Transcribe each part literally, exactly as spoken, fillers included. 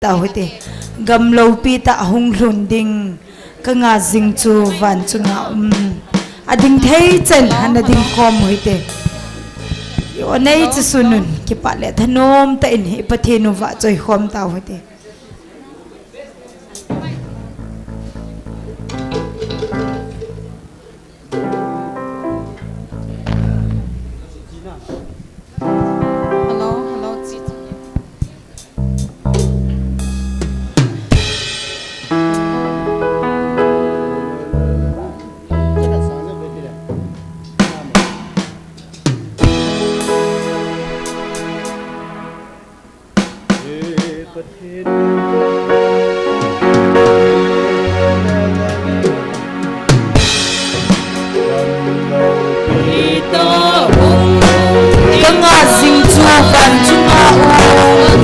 tau hite. Gam loupi tah hung lhun ding ka nga jing chu van chunga um. Ading thei chan ana ding khom u hite. I-o nei chu sunun kipah le thanom tah in i Pathen u vahchoi khom tau hite. Hello, hello, Titi. Ka nga jing chu van chunga um.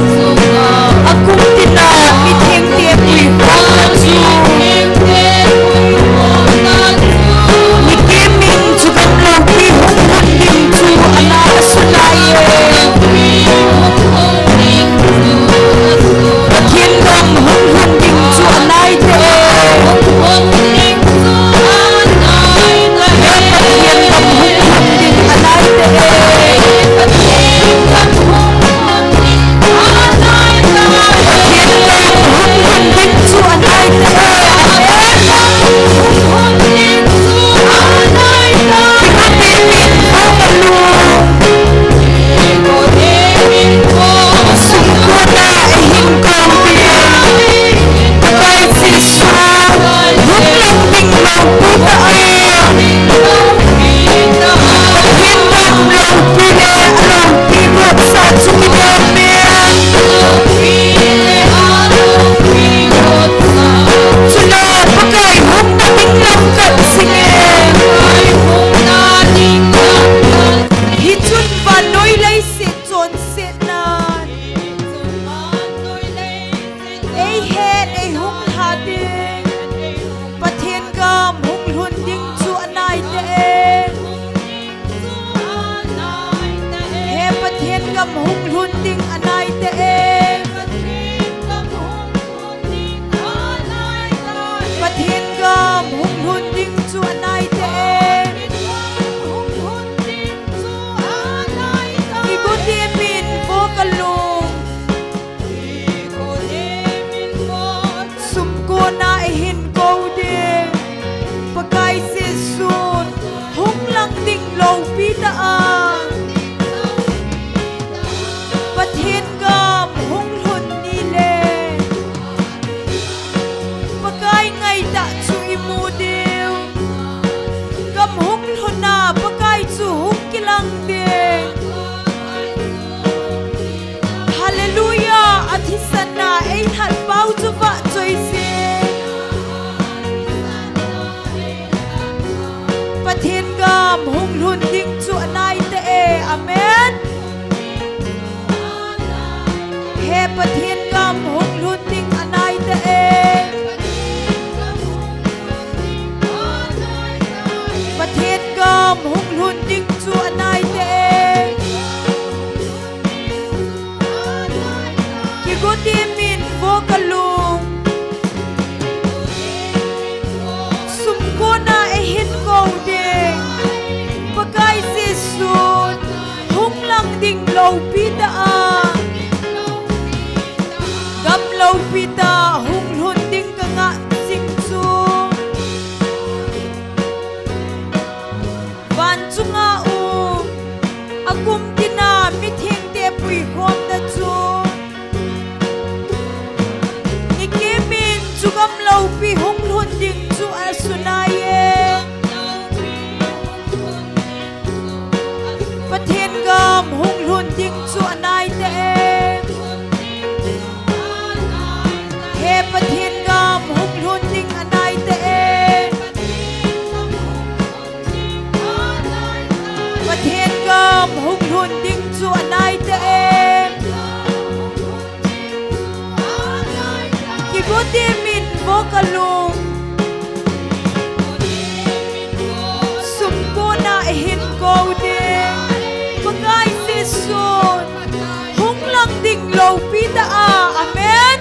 A kum tina mithengte puikhomna chu. Mikim in chu gam loupi hung lhun ding chu ana sunai e. Pathen gam hung lhun ding chu anai te e. Pathen gam hung lhun ding anai te e. Pathen gam hung lhun ding anai te e. Pathen gam hung lhun ding chu anai te e. Amen. Hung lhun ding chu anai te e. Kipah te min hung lhun. Sumkona eihin kou ding. Pakai Jesu, hung lang ding loupi tah a. Pathen gam loupi le aloupi vetsah chu mi dam e. Chule Pakai hungna ding lam kan sing e. Hichun vannoi leiset chonsetnan eihet eihung lha ding. Pathen gam hung lhun ding chu anai te e. He Pathen gam hung lhun ding anai te e. Pathen gam hung lhun ding chu anai te e. I gote min vo ka lung. Sumkona eihin kou ding. Pakai Jesu hung lang ding loupi tah a. Pathen gam hung lhun ni le. Pakai ngaitah chu i mu diu. Gam hung lhun a Pakai chu hung kilang ding. Hallelujah, a thisan a ei lhatpau chu vahchoi se. Pathen gam hung lhun ding chu anai te e. Amen. He Pathen gam hung lhun ding anai te e. Pathen gam hung lhun ding chu anai te e. Kigote min vo ka lung. Sumkona eihin kou ding. Pakai Jesu hung lang ding loupi tah a. Gam loupi tah hung lhun ding ka ngah jing chu. Van chunga um, a kum tina mithengte puikhomna chu. Nikim in chu gam loupi hung lhun ding chu asunai e. Pathen gam hung lhun ding chu anai te e. He Pathen gam hung lhun ding anai te e. Pathen gam hung lhun ding chu anai te e. Kigote min vo ka lung. Sumkona eihin kou ding. Pakai Jesu hung lang ding loupi tah a. Amen.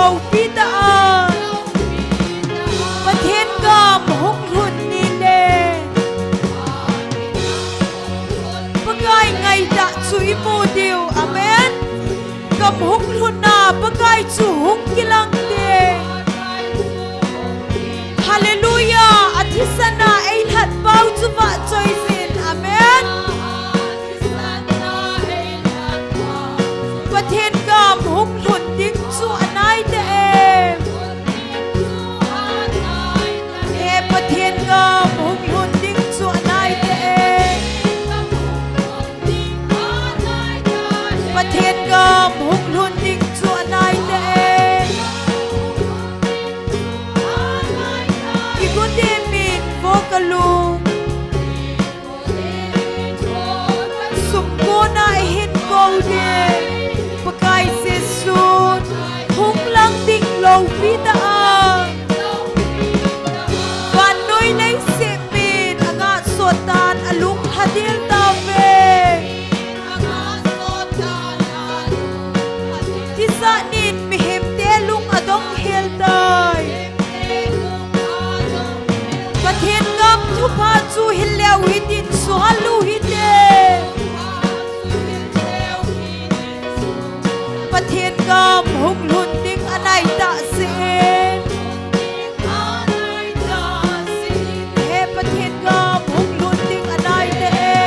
Loupi ta a, Pathen gam hung lhun ni le, Pakai ngaitah chu i mu diu. Amen. Gam hung lhun a, Pakai chu hung kilang te. Hallelujah. A thisan a ei lhat pau chu vahchoi jin. Amen. Pathen gam hung lhun ding chu a nai te e. He Pathen gam hung lhun ding chu a nai te e. Pathen gam hung lhun ding chu a nai te e. Kigote min vo ka lung. Sumkon a i hin kou ding, Pakai Jesu hung lang ding loupi ta a. Vannoi leiset min a ngah sot tan a lunglha ding tave. Tisa nin mihemte lung a dong hel tai. Pathen gam thupha chu hileu hitin suhal u hite. Pathen gam hung lhun ding a nai ta se. He Pathen gam hung lhun ding a nai te e.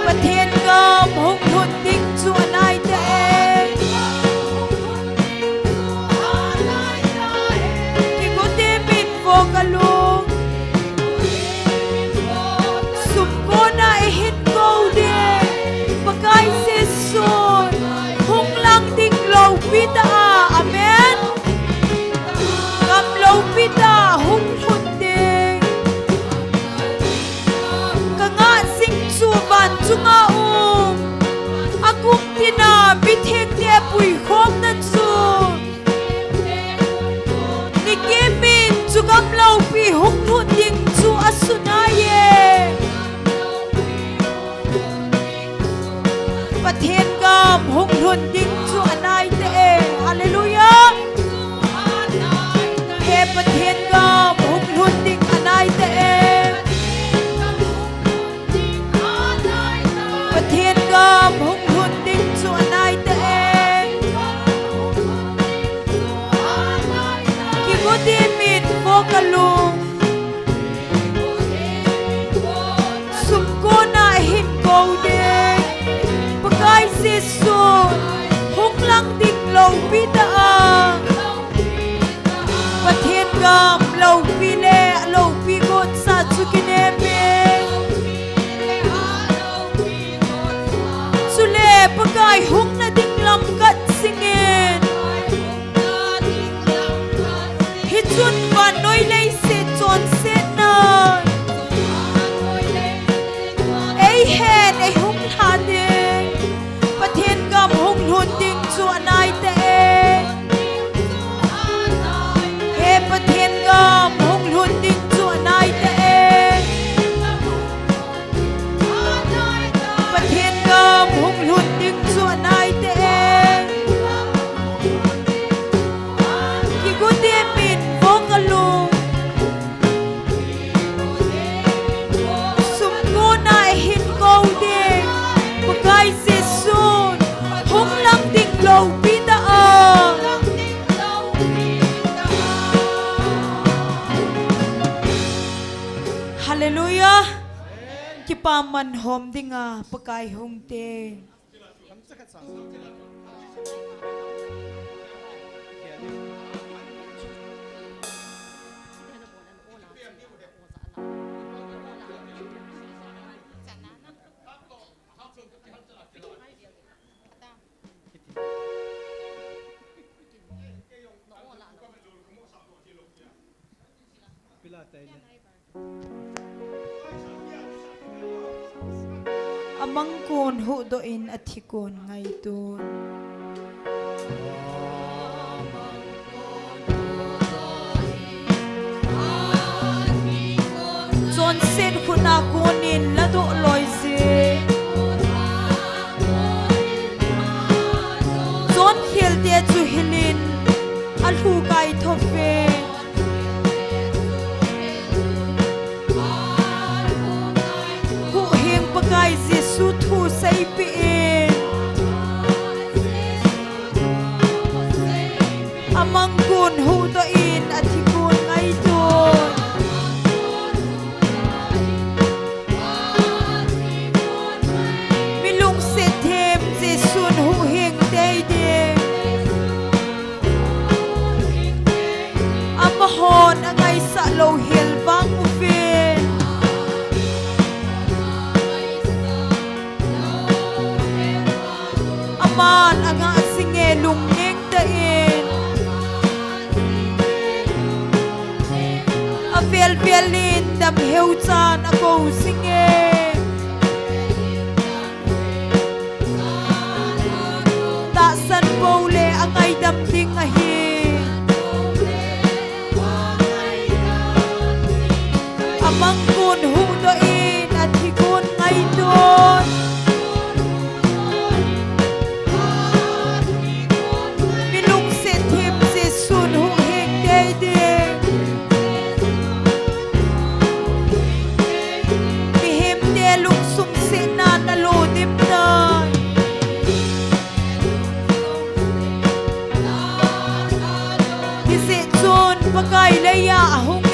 Pathen gam hung lhun ding chu a nai te e. Kigote min vo ka lung. Sumkon a i hin kou ding, Pakai Jesu hung lang ding loupi ta a. Amen. Gam loupi ta hung lhun ding. Ka ngah jing chu van chunga um, a kum tina mithengte puikhomna chu. Nikim in chu gam loupi hung lhun ding chu a sunai e. Pathen gam hung lhun ding chu a nai te e. Hallelujah. He Pathen gam hung lhun ding a nai te e. Pathen gam hung lhun ding chu a nai te e. Kigote min vo ka lung. Sumkon a i hin kou ding, Pakai Jesu hung lang ding loupi ta a. Pathen gam loupi le a loupi got sa chu kinem e. Chule Pakai hung na ding lam kat singin. Hichun vannoi leiset chonsetna ei hen ei hung lha ding. Pathen gam hung lhun ding chu a nai te e. He Pathen gam hung lhun ding chu a nai te e. Pathen gam hung lhun ding chu a nai te e. Kigote min vo ka lung. Sumkon a i hin kou ding, Pakai Jesu hung lang ding loupi ta a. Hallelujah. Kipa man hom dinga Pakai hung te. Amang kon huhdoh in athi kon ngaiton. Chonset khut a kon in ladoh loi jeh. te chu hilin alhu kaithop ve. Huhhing Pakai Jesu thu seipeh in, amangkon huhdoh in, athikon ngaito in. Mi lungset them Jesun huhhing tei ding. Amahon angaisah louhel vang uvin. Aman angah jinge lungneng tah in. Avel vel in damheu chan akou jinge. Tahsan pou le angaidam ding ahi. Amangkon huhdoh in, athikon ngaito in. Mi lungset them Jesun huhhing tei ding. Mihemte lungsung setnan alo dim tai. Hijeh chun Pakai leiya ahung e.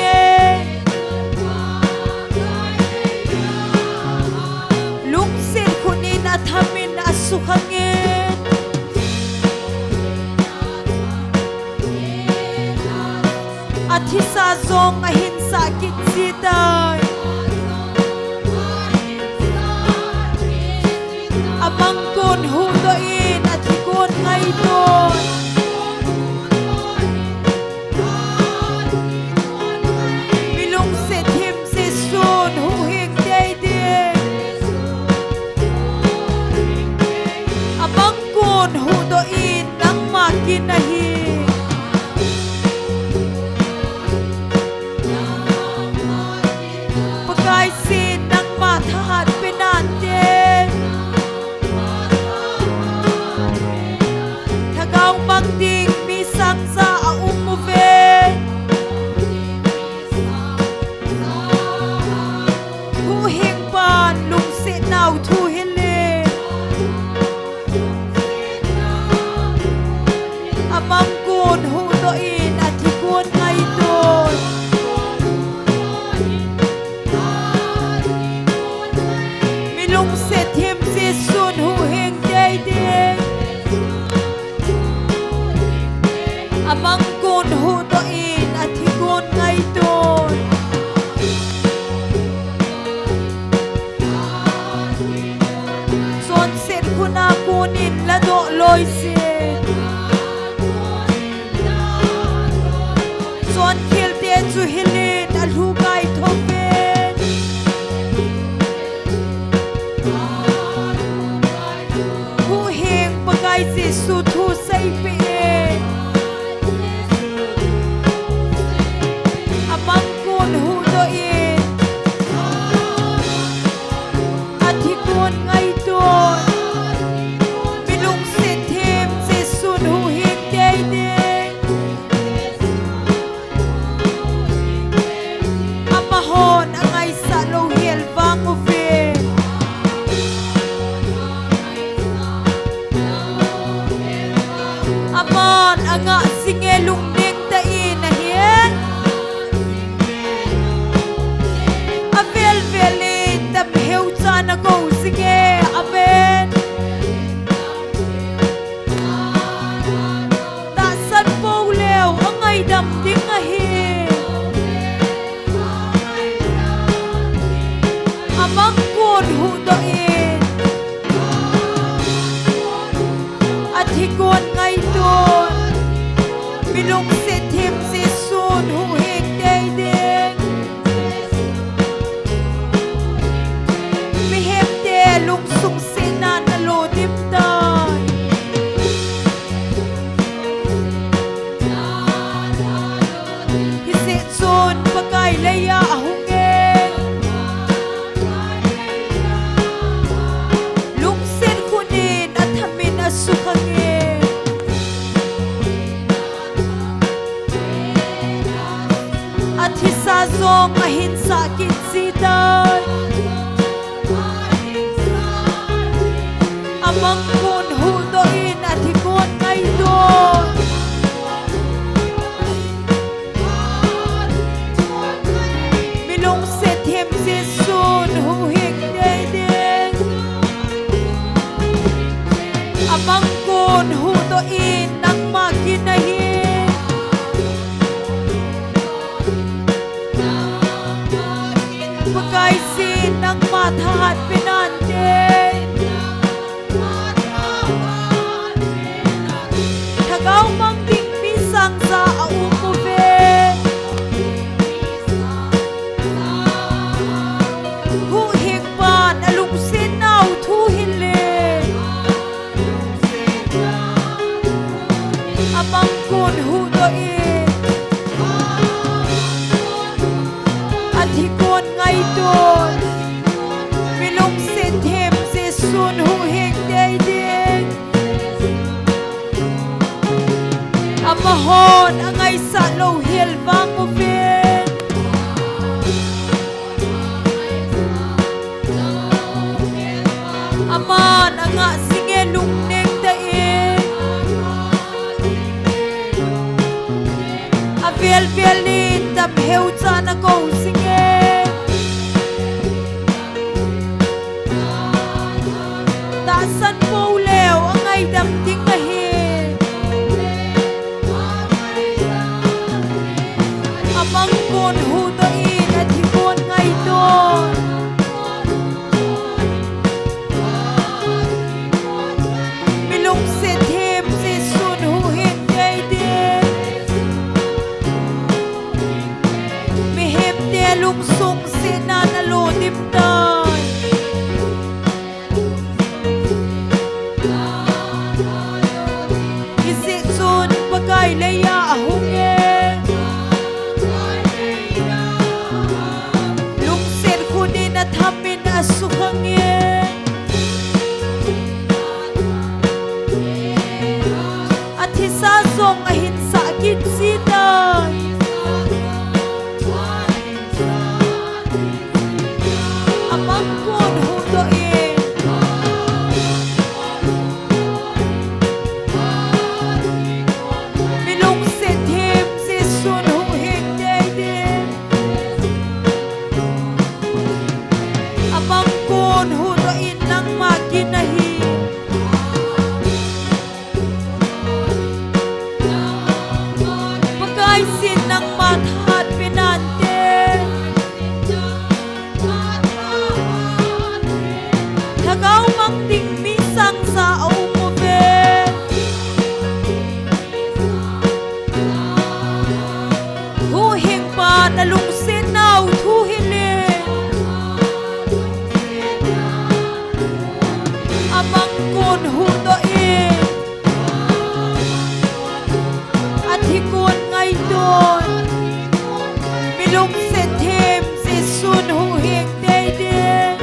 Lungset khut in athamin asukhangin. Athisa jong ahinsah kit jitai. Amangkon huhdoh in, athikon ngaito in. Mi lungset them Jesun huhhing tei ding. Amangkon huhdoh in, nangma kin ahi. Pakai sin nangma thahat pe nante. Lhagao mang ding mi sangsa aum uve. Huhhingpan lungset nau thu hilin. Amangkon huhdoh in, athikon ngaito in. Mi lungset them Jesun huhhing tei ding. Amangkon huhdoh in, athikon ngaito in. Chonset khut a konin ladoh loi jin. Chonkhel te chu hilin alhu kaithop in. Huhhing Pakai Jesu thu seipeh in. Amangkon huhdoh in. Athikon ngaito in. Mi lungset them Jesun huhhing tei ding. Amahon angaisah louhel vang uvin. Aman angah jinge lungneng tah in ahi. Avel vel in damheu chan akou jinge. Amen. Tahsan pou leu angaidam ding ahi. Amangkon huhdoh in. Athikon ngaito in. Mi lungset them Jesun huhhing tei ding. Mihemte lungsung setnan alo dim tai. Hijeh chun Pakai leiya ahung e. Lungset khut in athamin asukhang e. Sita. Amang kon huhdoh in athi kon ngaito. Mi lungset them Jesun huhhing deidei. Amang kon huhdoh in nangma kin ahi. Pakaiyin nangma thahat pe nante. Lhagao mang ding mi sang ja a um uve. Huhhing pan alungset nau thu hile. Amang kon huhdoh in athi kon ngaito. Mi lungset them Jesun huhhing deidei. Amahon angaisah louhel vang uve. Aman angah jinge lungneng tah in. Avel vel in damheu chan akou jinge. Tahsan pou leu angaidam ding ahi. Amang kon huhdoh in athi kon ngaito. Mi lungset them Jesun huhhing deidei. Mihemte lungsung sehna nalo dim tai. Hijeh chun Pakai leiya ahung e. Lungset khut in atham in asukhang e. Athisa jong ahinsah kit jitai. Amang kon huhdoh in. Mi lungset them Jesun huhhing deidei. Amang kon huhdoh in nangma kin ahi. Pakaiyin nangma thahat pe nante. Lhagao mang ding mi sang ja a um uve. Huhhing pan alungset nau thu hile. Amang kon huhdoh in. Athi kon ngaiton. Mi lungset them Jesun huhhing deidei.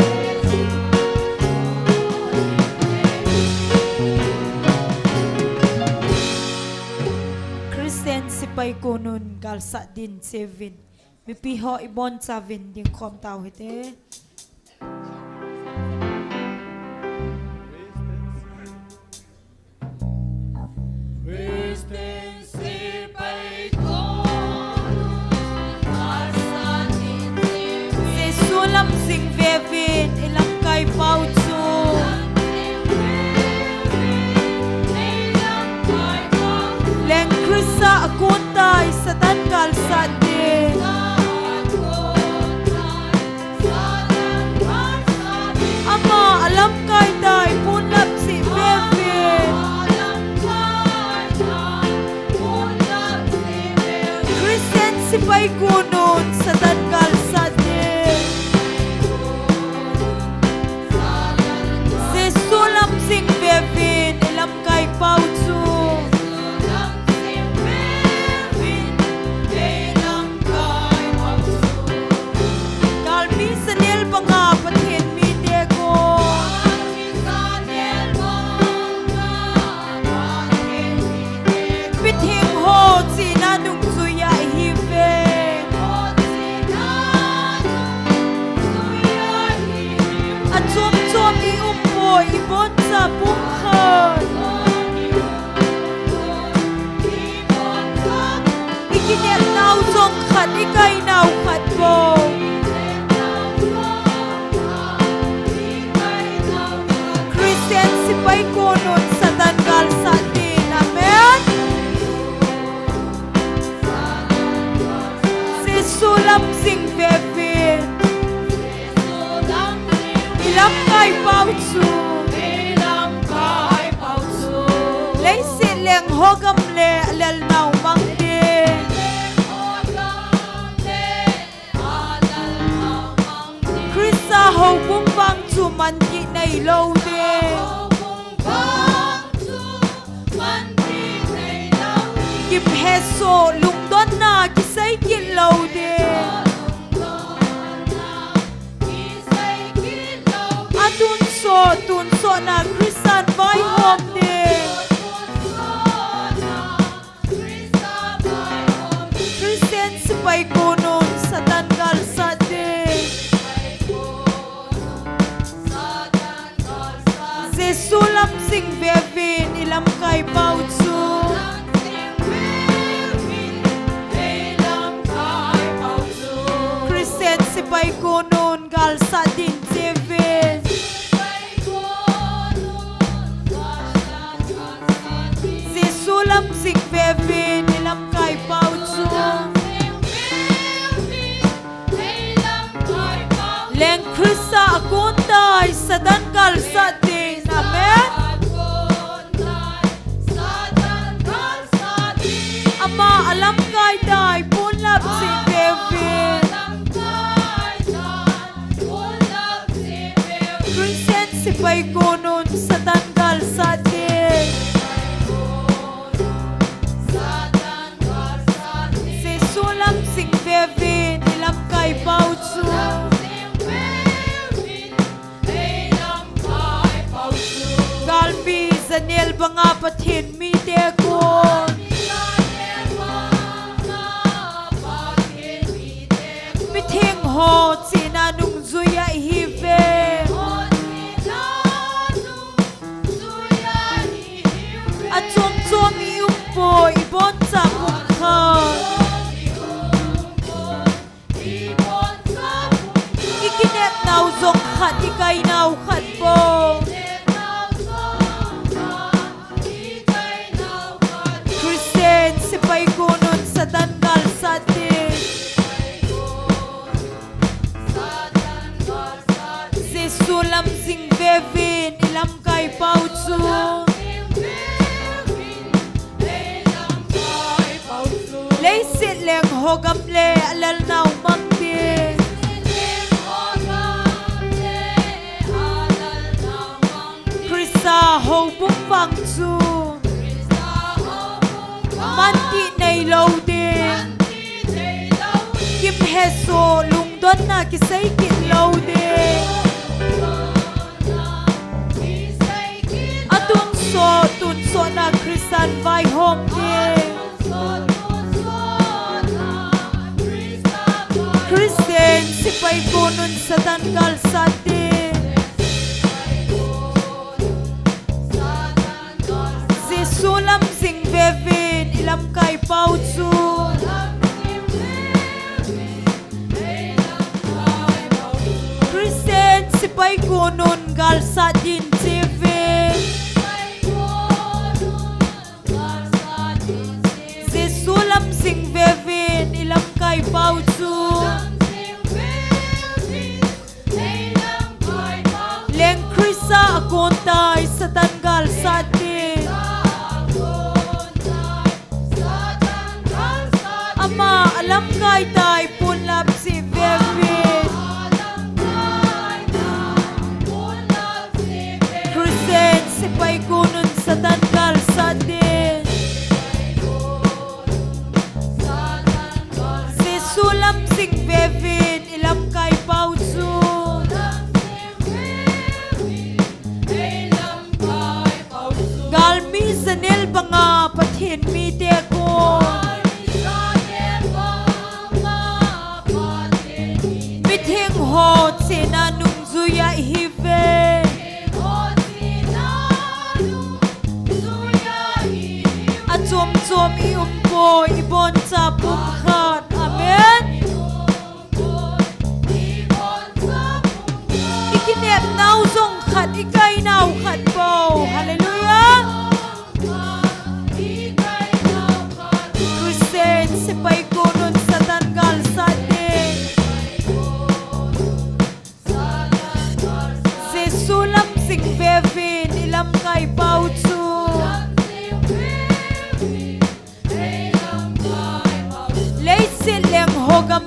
Christian sepai konun galsat din cheuvin. Mipi ho ibonchauvin dingkhom tau hite. Jesu lam jing veuvin, ilamkai pau chu. Leng Christa akon tai, Satan galsat din. Ama alamkai tai, ponlap cheh veuvin. Christian sepai konun Satan galsat din. Jesu lam jing veuvin, ilamkai pau chu. Galmi Daniel banga Pathen mite kon. Mitheng ho chihna nungjui a ihiuve. Hogam le alel nau mang te. Christa houbung vang chu manti nei lou te. Kiphesoh lungdonna kisei kit lou te. Atun soh, tun sohna Christan vaihom te. Christian sepai konun Satan galsat te. Jesu lam jing vevin i lamkai pau chu. Christian sepai konun galsat din chevin. Jesu lam jing vevin i lamkai pau chu. Leng Christa a kon tai Satan galsat din. Amen. Ama a lamkai tai pun lam jing vevin. Christian sepai konun Satan galsat din. Jesu lam jing vevin i lamkai pau chu. Galmi janel banga Pathen mite kon. Mitheng ho chena nungjui a ihi ve. Achom chom i um poi, i boncha pum khat. I kinep nau jong khat, i kai nau khat bou. Christian sepai konun Satan galsat din. Jesu lam jing vevin i lamkai pau chu. Leiset leng hogam le alel nau mang te. Christa houbung vang chu. Manti nei lou din. Kiphesoh lungdonna kisei kit lou din. Atun soh, tun sohna Christan vaihom din. Christian sepai konun Satan galsat din. Jesu lam jing vevin i lamkai pau chu. Christian sepai konun galsat din chevin. Jesu lam jing vevin i lamkai pau chu. Leng Christa a kon tai Satan galsat din. Ama a lamkai tai pun lam jing vevin. Christian sepai konun Satan galsat din. Jesu lam jing vevin i lamkai pau chu. Galmi janel banga Pathen mite kon. Mitheng ho chena nungjui a ihi ve. Achom chom i um poi, i boncha pum khat. Amen. I kinep nau jong khat, i kai nau khat bou. Hallelujah. Christian sepai konun Satan galsat din. Jesu lam jing vevin i lamkai pau chu.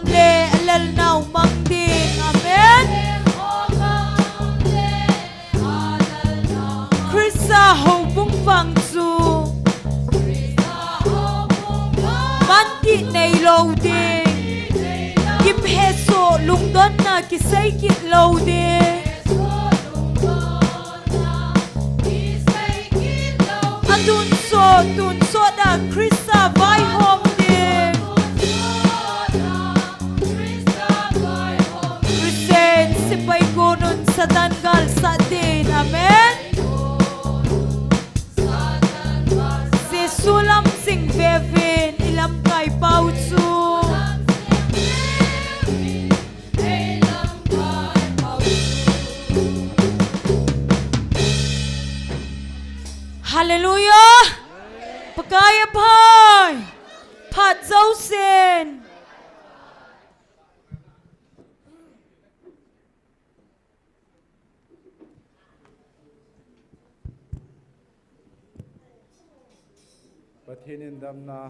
le alal nau mang ding. Amen. Christa houbung vang chu manti nei lou ding. Kimhesoh lungdonna kisei kit lou ding. Atun so, tun so da Christa vaihom ding. Christian, sipai gonun Satan gal sat din. Amen. Jesu lam jing vevin, i lamkai pau chu. Hallelujah. Pakai aphai. Phat jousen. Pathen in damna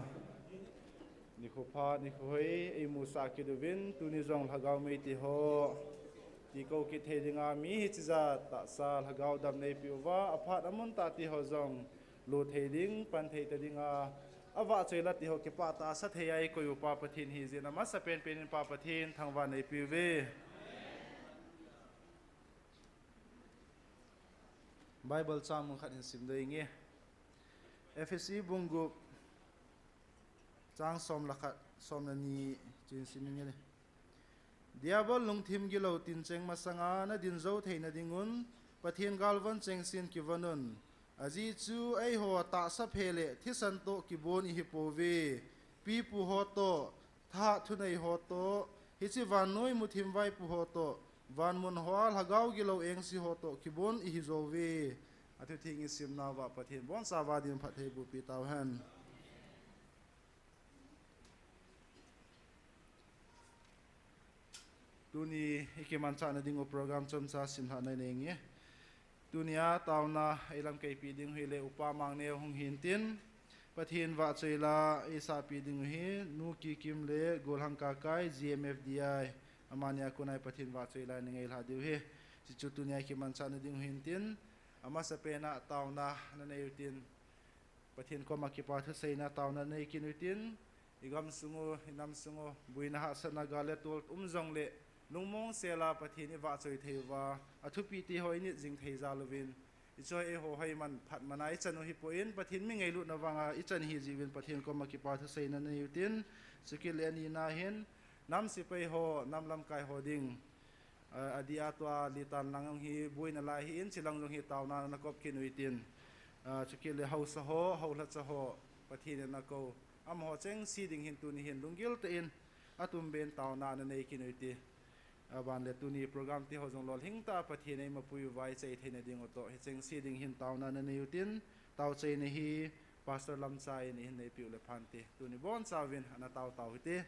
nikho pha, nikho hoi eimusah kit uvin, tuni jong lhagao mei ti ho, ti kou kit thei dinga mi hiche jat tahsa lhagao dam neipeh uva, aphat amun tah ti ho jong lut thei ding, pan thei ta dinga, avahchoi la ti ho kipah tahsa thei a eikoi upa Pathen hijeh in amasapen pen in Pa Pathen thangvah neipeh uve. Bible chang mun khat hin sim ding inge. Ephesi bung gup chang som le khat, som le ni chu hin sim inge. Diabol lungthim gilou tincheng masanga nadin jou theina dingun, Pathen galvon chengsen kivon un. Ajeh chu eiho tahsa phe le thisan toh kibon ihi pouve. Pipu ho toh, thahat thunei ho toh, hiche vannoi muthim vaipo ho toh, van mun hoa lhagao gilou engse ho toh kibon ihi jouve. Athutheng isimna uva Pathen boncha uva din phattheiboh pi tauhen. Tuni ikimanchah na dingu program chomcha simlhah nai nei inge. Tunia taona eilamkai pi ding hi le Upa Mangneo hung hintin, Pathen vahchoi la eisah pi ding hi Nu Kikim le Golhang Kakai G M F D I, amani a kona Pathen vahchoi la nei ngailha diu hi. Hichu tunia ikimanchah na ding hintin, amasapen a taona nanei utin, Pathen koma kipa thuseina taona nei kit utin, igamsung u, inamsung u, buina hahsatna gal le tol um jongle, lungmong sela Pathen ivahchoi thei uva, athupi ti ho init jing thei jal uvin, ichoi eiho hoiman phatmana ichan u hipon, Pathen mi ngailutna vanga ichan hi jeh uvin Pathen koma kipa thuseina nei utin, chukit le anina hin, nam sepai ho, nam lamkai ho ding, a, adeh a tua litan lang jong hi buina lai hin, chilang jong hi taona nakop kit utin, a, chukit le haosa ho, haolhacha ho, Pathen in akou, amaho chengse ding hin tuni hin lunggil tah in, atumben taona nanei kit uti. Aban le tuni program ti ho jong lolhing tah a Pathen eimapui uva ichai theina ding u toh, hichengse ding hin taona nanei utin, taochaina hi Pastor Lamchai in eihin neipeh u le phante. Tuni boncha uvin ana tao tao hite.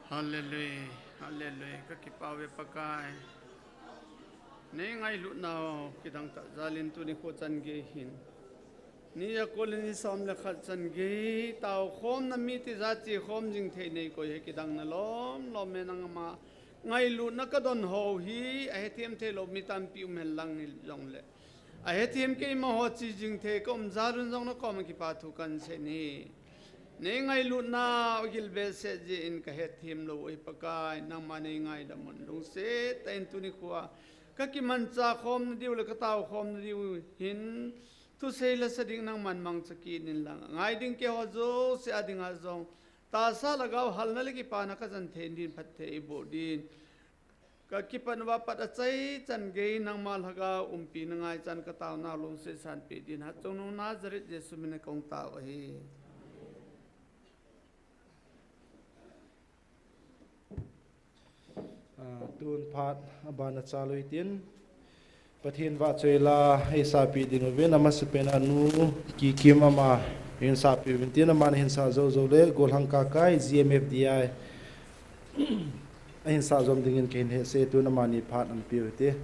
Hallelujah, hallelujah, ka kipah uve Pakai. Nei ngailutnau kidang tah jal in tuni kho chan gei hin. Ni a kol in ni som le khat chan gei, tao khomna mi tijat che khom jing thei nei koi hi kidang na lom lom e nangma. Ngailutna ka don ho hi, a hethem thei lou mi tampi um hen lang ni jong le. A hethem keima ho che jing thei ka um jal un jong na koma kipa thu kan sei ni. Nei ngailutna u gil behseh jeh in ka hethem lou u hi Pakai, nangma nei ngaidam un lungset tah in tuni kho a ka kimanchah khomna diu le ka tao khomna diu hin thusei le sa ding nangman mangcha kit in lang. Ngai ding keiho jouse a dinga jong tahsa lhagao halna le kipana ka jan thei din phatthei boh din. Ka kipat uva pat a chai chan gei nangma lhagao umpi na ngai chan ka taona lungset sanpeh din Hatchungnung Nazareth Jesu min a kong tao ahi. Ah, tun phat abana chalui tin. Pathen vahchoi la eisahpeh ding uvin, amasapen a Nu Kikim ama hinsahpeh uvin tin, aman hinsah jou jou le, Golhang Kakai, G M F D I, ahinsah jom dingin kahin hetsah e, tun amani phat anpeh u hite.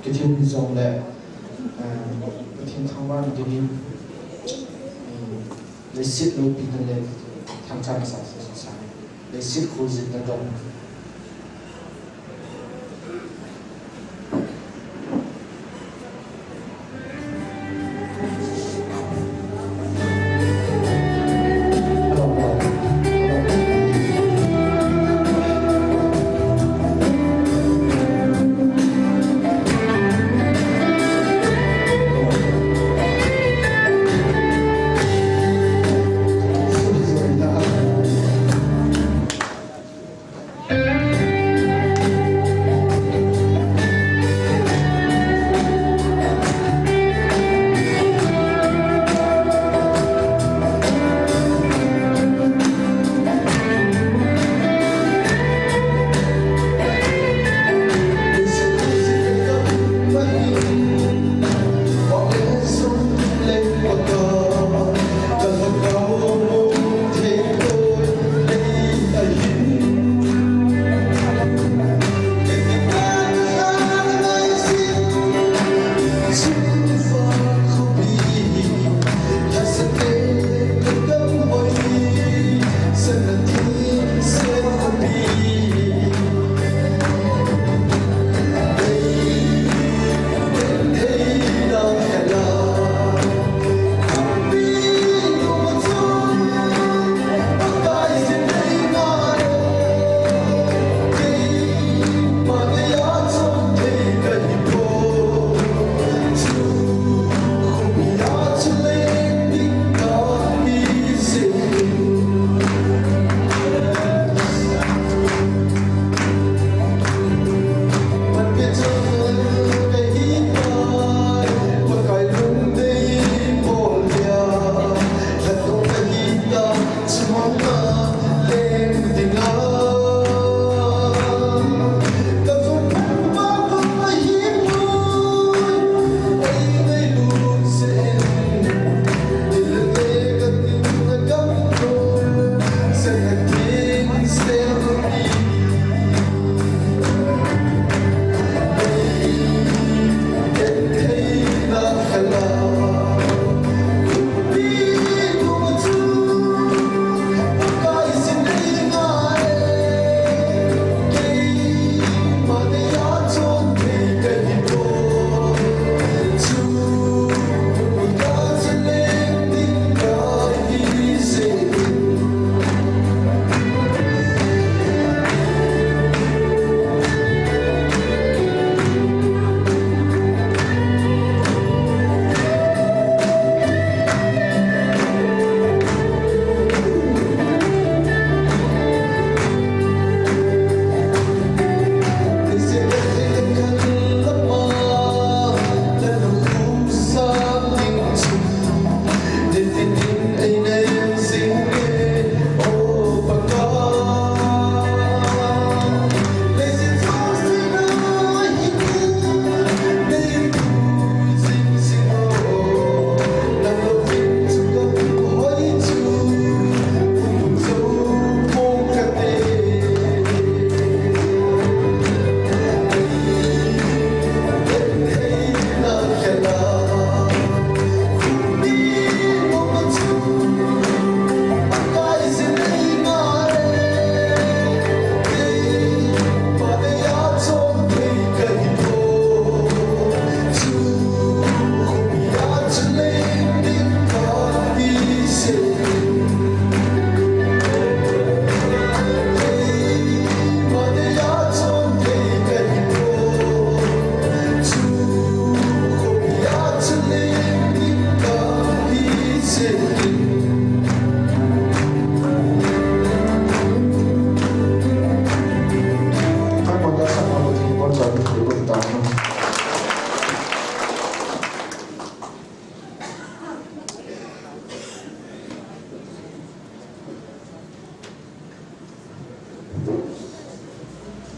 Pathen jong le, eh, Pathen thangvahna dingin, eh, leiset loupina le thangvahna sa sa sa. Leiset kholjinna dong.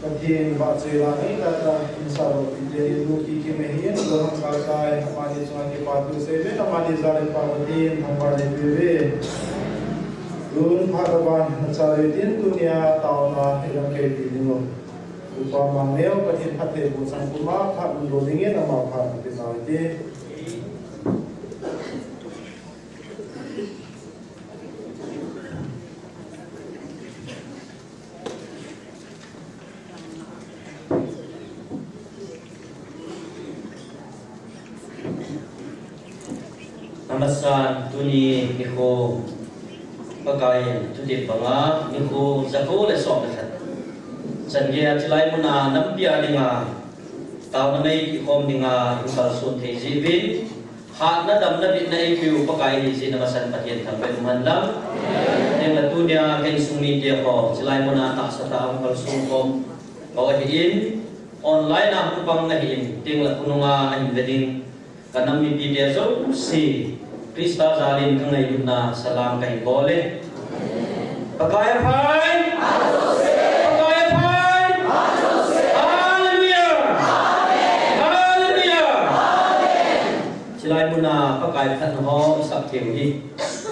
Pathen vahchoi la nei tata, insung loupi te, loupi kimehin, loham kakai, amani chunga kipathu seiyin, amani jal in Pa Pathen, thangvah in neipe uve. Tun phat aban, nachan le tin, tunia taona, ilam kei ti ding o. Upa Mangneo, Pathen phattheiboh chang puma phat mun doh dingin ama phat mun pe tau hite. Amasan tuni nikho Pakaiyin thutep banga nikho jako le som le khat chan geiya chulai muna nampi a dinga taona mei kikhom dinga hung kalson thei jeh uvin, hatna damna bitna eipeu Pakai ahi jeh in amasan Pathen thangvah in umhen lang. Tengle tunia ka insung mite ho chulai muna tahsa tah a hung kalson khom ho ahin, online a hung pang ahin, tengle khonunga ahin ve ding ka nam mipite jouse Christa jalin ka ngailutna salam kahin bol e. Pakai aphai! Pakai aphai! Hallelujah! Hallelujah! Chulai muna Pakai phatna ho isah keu hi.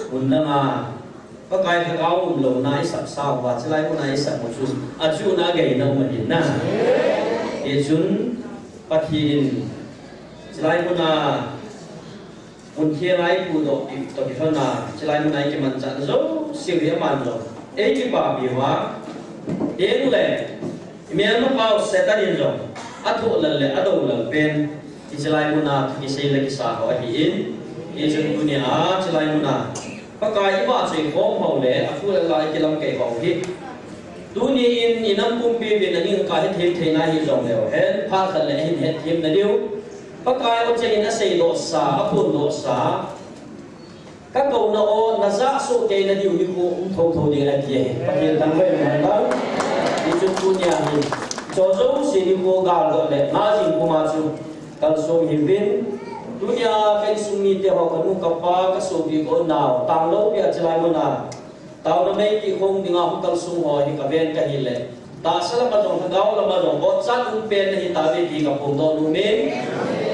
Mun danga Pakai lhagao umlouna isah sa uva, chulai muna isah u chu, achuhna ageina um ahin na. Hichun Pathen in chulai muna mun theng a eipudoh pi toh kilhona, chulai muna eikimanchahna jouse hi aman jong eikipapi uva, tengle imelmapau Satan in jong athoh lal le adou lal pen hiche lai muna thu kisei le kisa ho ahin, hichun tunia chulai muna Pakai ivahchoi khom ho le aphu le la ikilamkai ho hi, tuni in inam pumpi uvin aning kahethem theina hijongleu hen, phat khat le ahin hetthemna diu. Pakai aw chengin aseidohsa, aphondohsa, ka kouna aw najah soh keina diu nikho um thotho ding ati ahi. Pathen thangvah in umhen lang. Hichun tunia hi, hicho jouse nikho galgot le ngah jing puma chu kalson hiuvin, tunia ka insung mite ho, kanu kapa, kasopi kaunau, tangloupia chulai muna taona mei kikhom dinga hung kalson ho hi kaven kahile, tahsa lama jong, lhagao lama jong, botchan um pen nahitauve ti kaphongdoh nomin,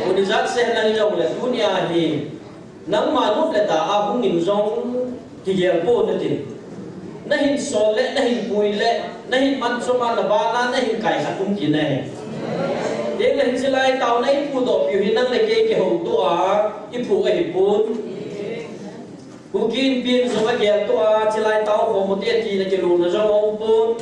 tuni ijat seh nahi jongle tunia hi nangma nop le da a hung in jong kigel pon natin, nahin sol le, nahin pui le, nahin manchom a, nabana nahin kai khat um kit nahi. Tengle hiche lai taona ipudoh piu hi nang le kei kihoutoh a iphu ahipon. Kuki Inpi in jong ageltoh a, chulai tao khom ute tina kilungna jong aumpon.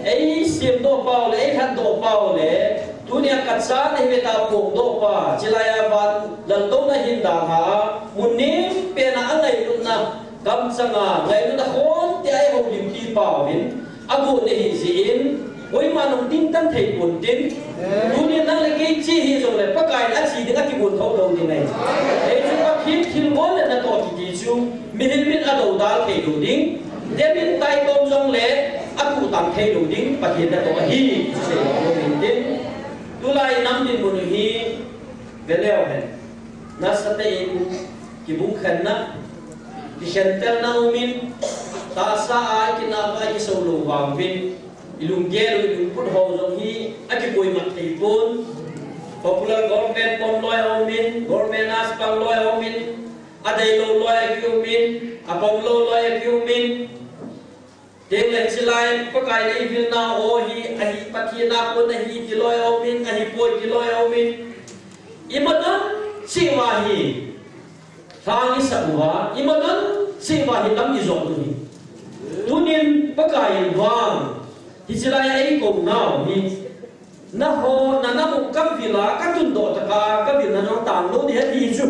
Eisemdoh pau le, eilhatdoh pau le, tunia kachat nahiuve tia phongdoh pa, chulai a van laltouna hin dalha a, mun nempena angailutna kamchanga ngailutna khonte a eihoulimpi pauvin, agot ahijeh in, koiman hung dingtan thei ponte. Tunin nang le kei che hijongle Pakai in ache ding akigon thou lou ding ahi. Hichu Pathen thilgon le natoh kiti chu mihem in adoudal thei lou ding, dem in taitom jongle atuhtang thei lou ding Pathen natoh ahi, chu seilou ding tin. Tulai nam dinmun u hi veleu hen. Nasatah in kibungkhenna, kikhentelna umin, tahsa a ikinah uva ikisou lou vangin, ilunggel u, ilungput ho jong hi akikoimat thei pon. Popular government pom loi aumin, government a chapang loi aumin, adeilou loi akiumin, apomlou loi akiumin. Tengle hiche lai Pakai in eivilna ho hi ahi, Pathen a kon ahi ti loi aumin, ahipoi ti loi aumin. Imadon cheh uva hi lhang isah uva, imadon cheh uva hi lam ijot u hi. Tunin Pakai in vang hiche lai a eikou nau hi, naho, nanam u kavil a, katundoh tah a, kavilna jong tang lou ding ahi ti chu.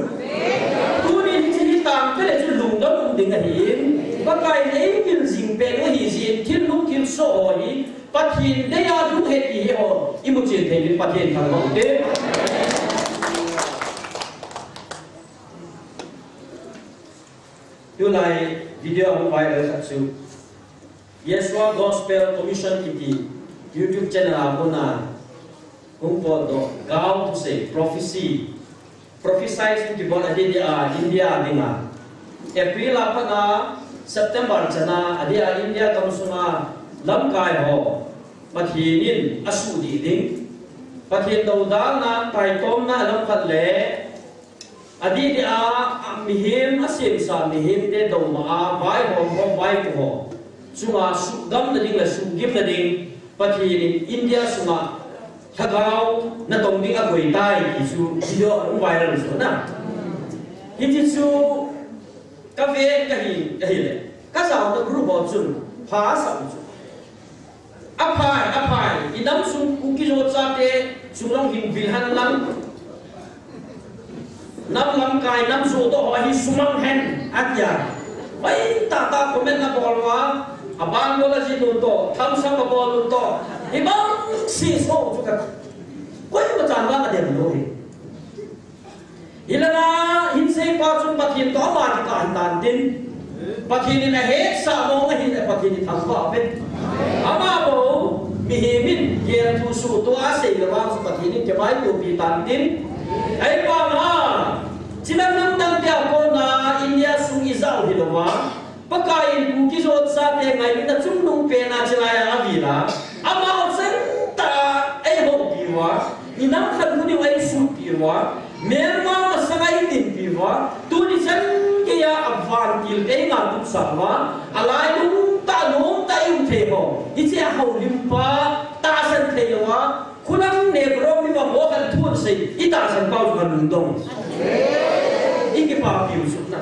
Tunin hiche hi tang pele chu lungdon um ding ahin, Pakai in eivil jing peh u ahijeh in, thil lung thil soh ho hi Pathen dei a lunghet ihi ho imu chen thei ding Pathen thangvah ute. Tulai video ahung viral khat chu Yeshua Gospel Commission kiti YouTube channel a kona hung potdoh, gal thusei, prophecy, prophesy hung kibol adeh deh a India dinga, April a pat a September chan a adeh a India gamsunga lamkai ho Pathen in asuhdih ding, Pathen doudalna, taitomna alam khat le adeh deh a, a mihem, asemsa mihemte douma a vaihom ho, vaipo ho chunga suhgamna ding le suhgimna ding Pathen in India sunga lhagao natong ding akoi tai ti chu video ahung viral chu na. Hiti chu kave kahi, kahile, kajaona group ho chun pha asah u chu. Aphai, aphai, inam sung Kuki-Zo chate sung jong hin vil hen lang. Nam lamkai, nam joh toh ho hi sumang hen, atia. Hoitah tah comment abol uva, abang bol ajih u toh, thumbs up abol u toh. Hibang seh so chu ka. Koima chan vang adem lou hi. Hilanga hinsei pa chun Pathen toh ama kikah ahitan tin. Pathen in ahetsah mong ahile Pathen ithangvah uve. Ama bou mihem in gel thu suhtoh a asei le vang chu Pathen in kimaitopi tan tin. Ahivanga, chidang namdang tia kona India sung ijao hilouva, Pakai in Kuki-Zo chate ngailutna chungnung pena chilai a avil a, ama chengtah a eihoupi uva, inam khat hung diu eisutpi uva, melma masanga eidinpi uva, tuni chan geiya avantil eingatup sah uva, alailung tah, nom tah a eium thei ho, hiche a houlimpa tahsan thei louva, khulang Negro mi vang ho khat thu asei, itahsan pau chu kalungdong. Ikipapi u chu na.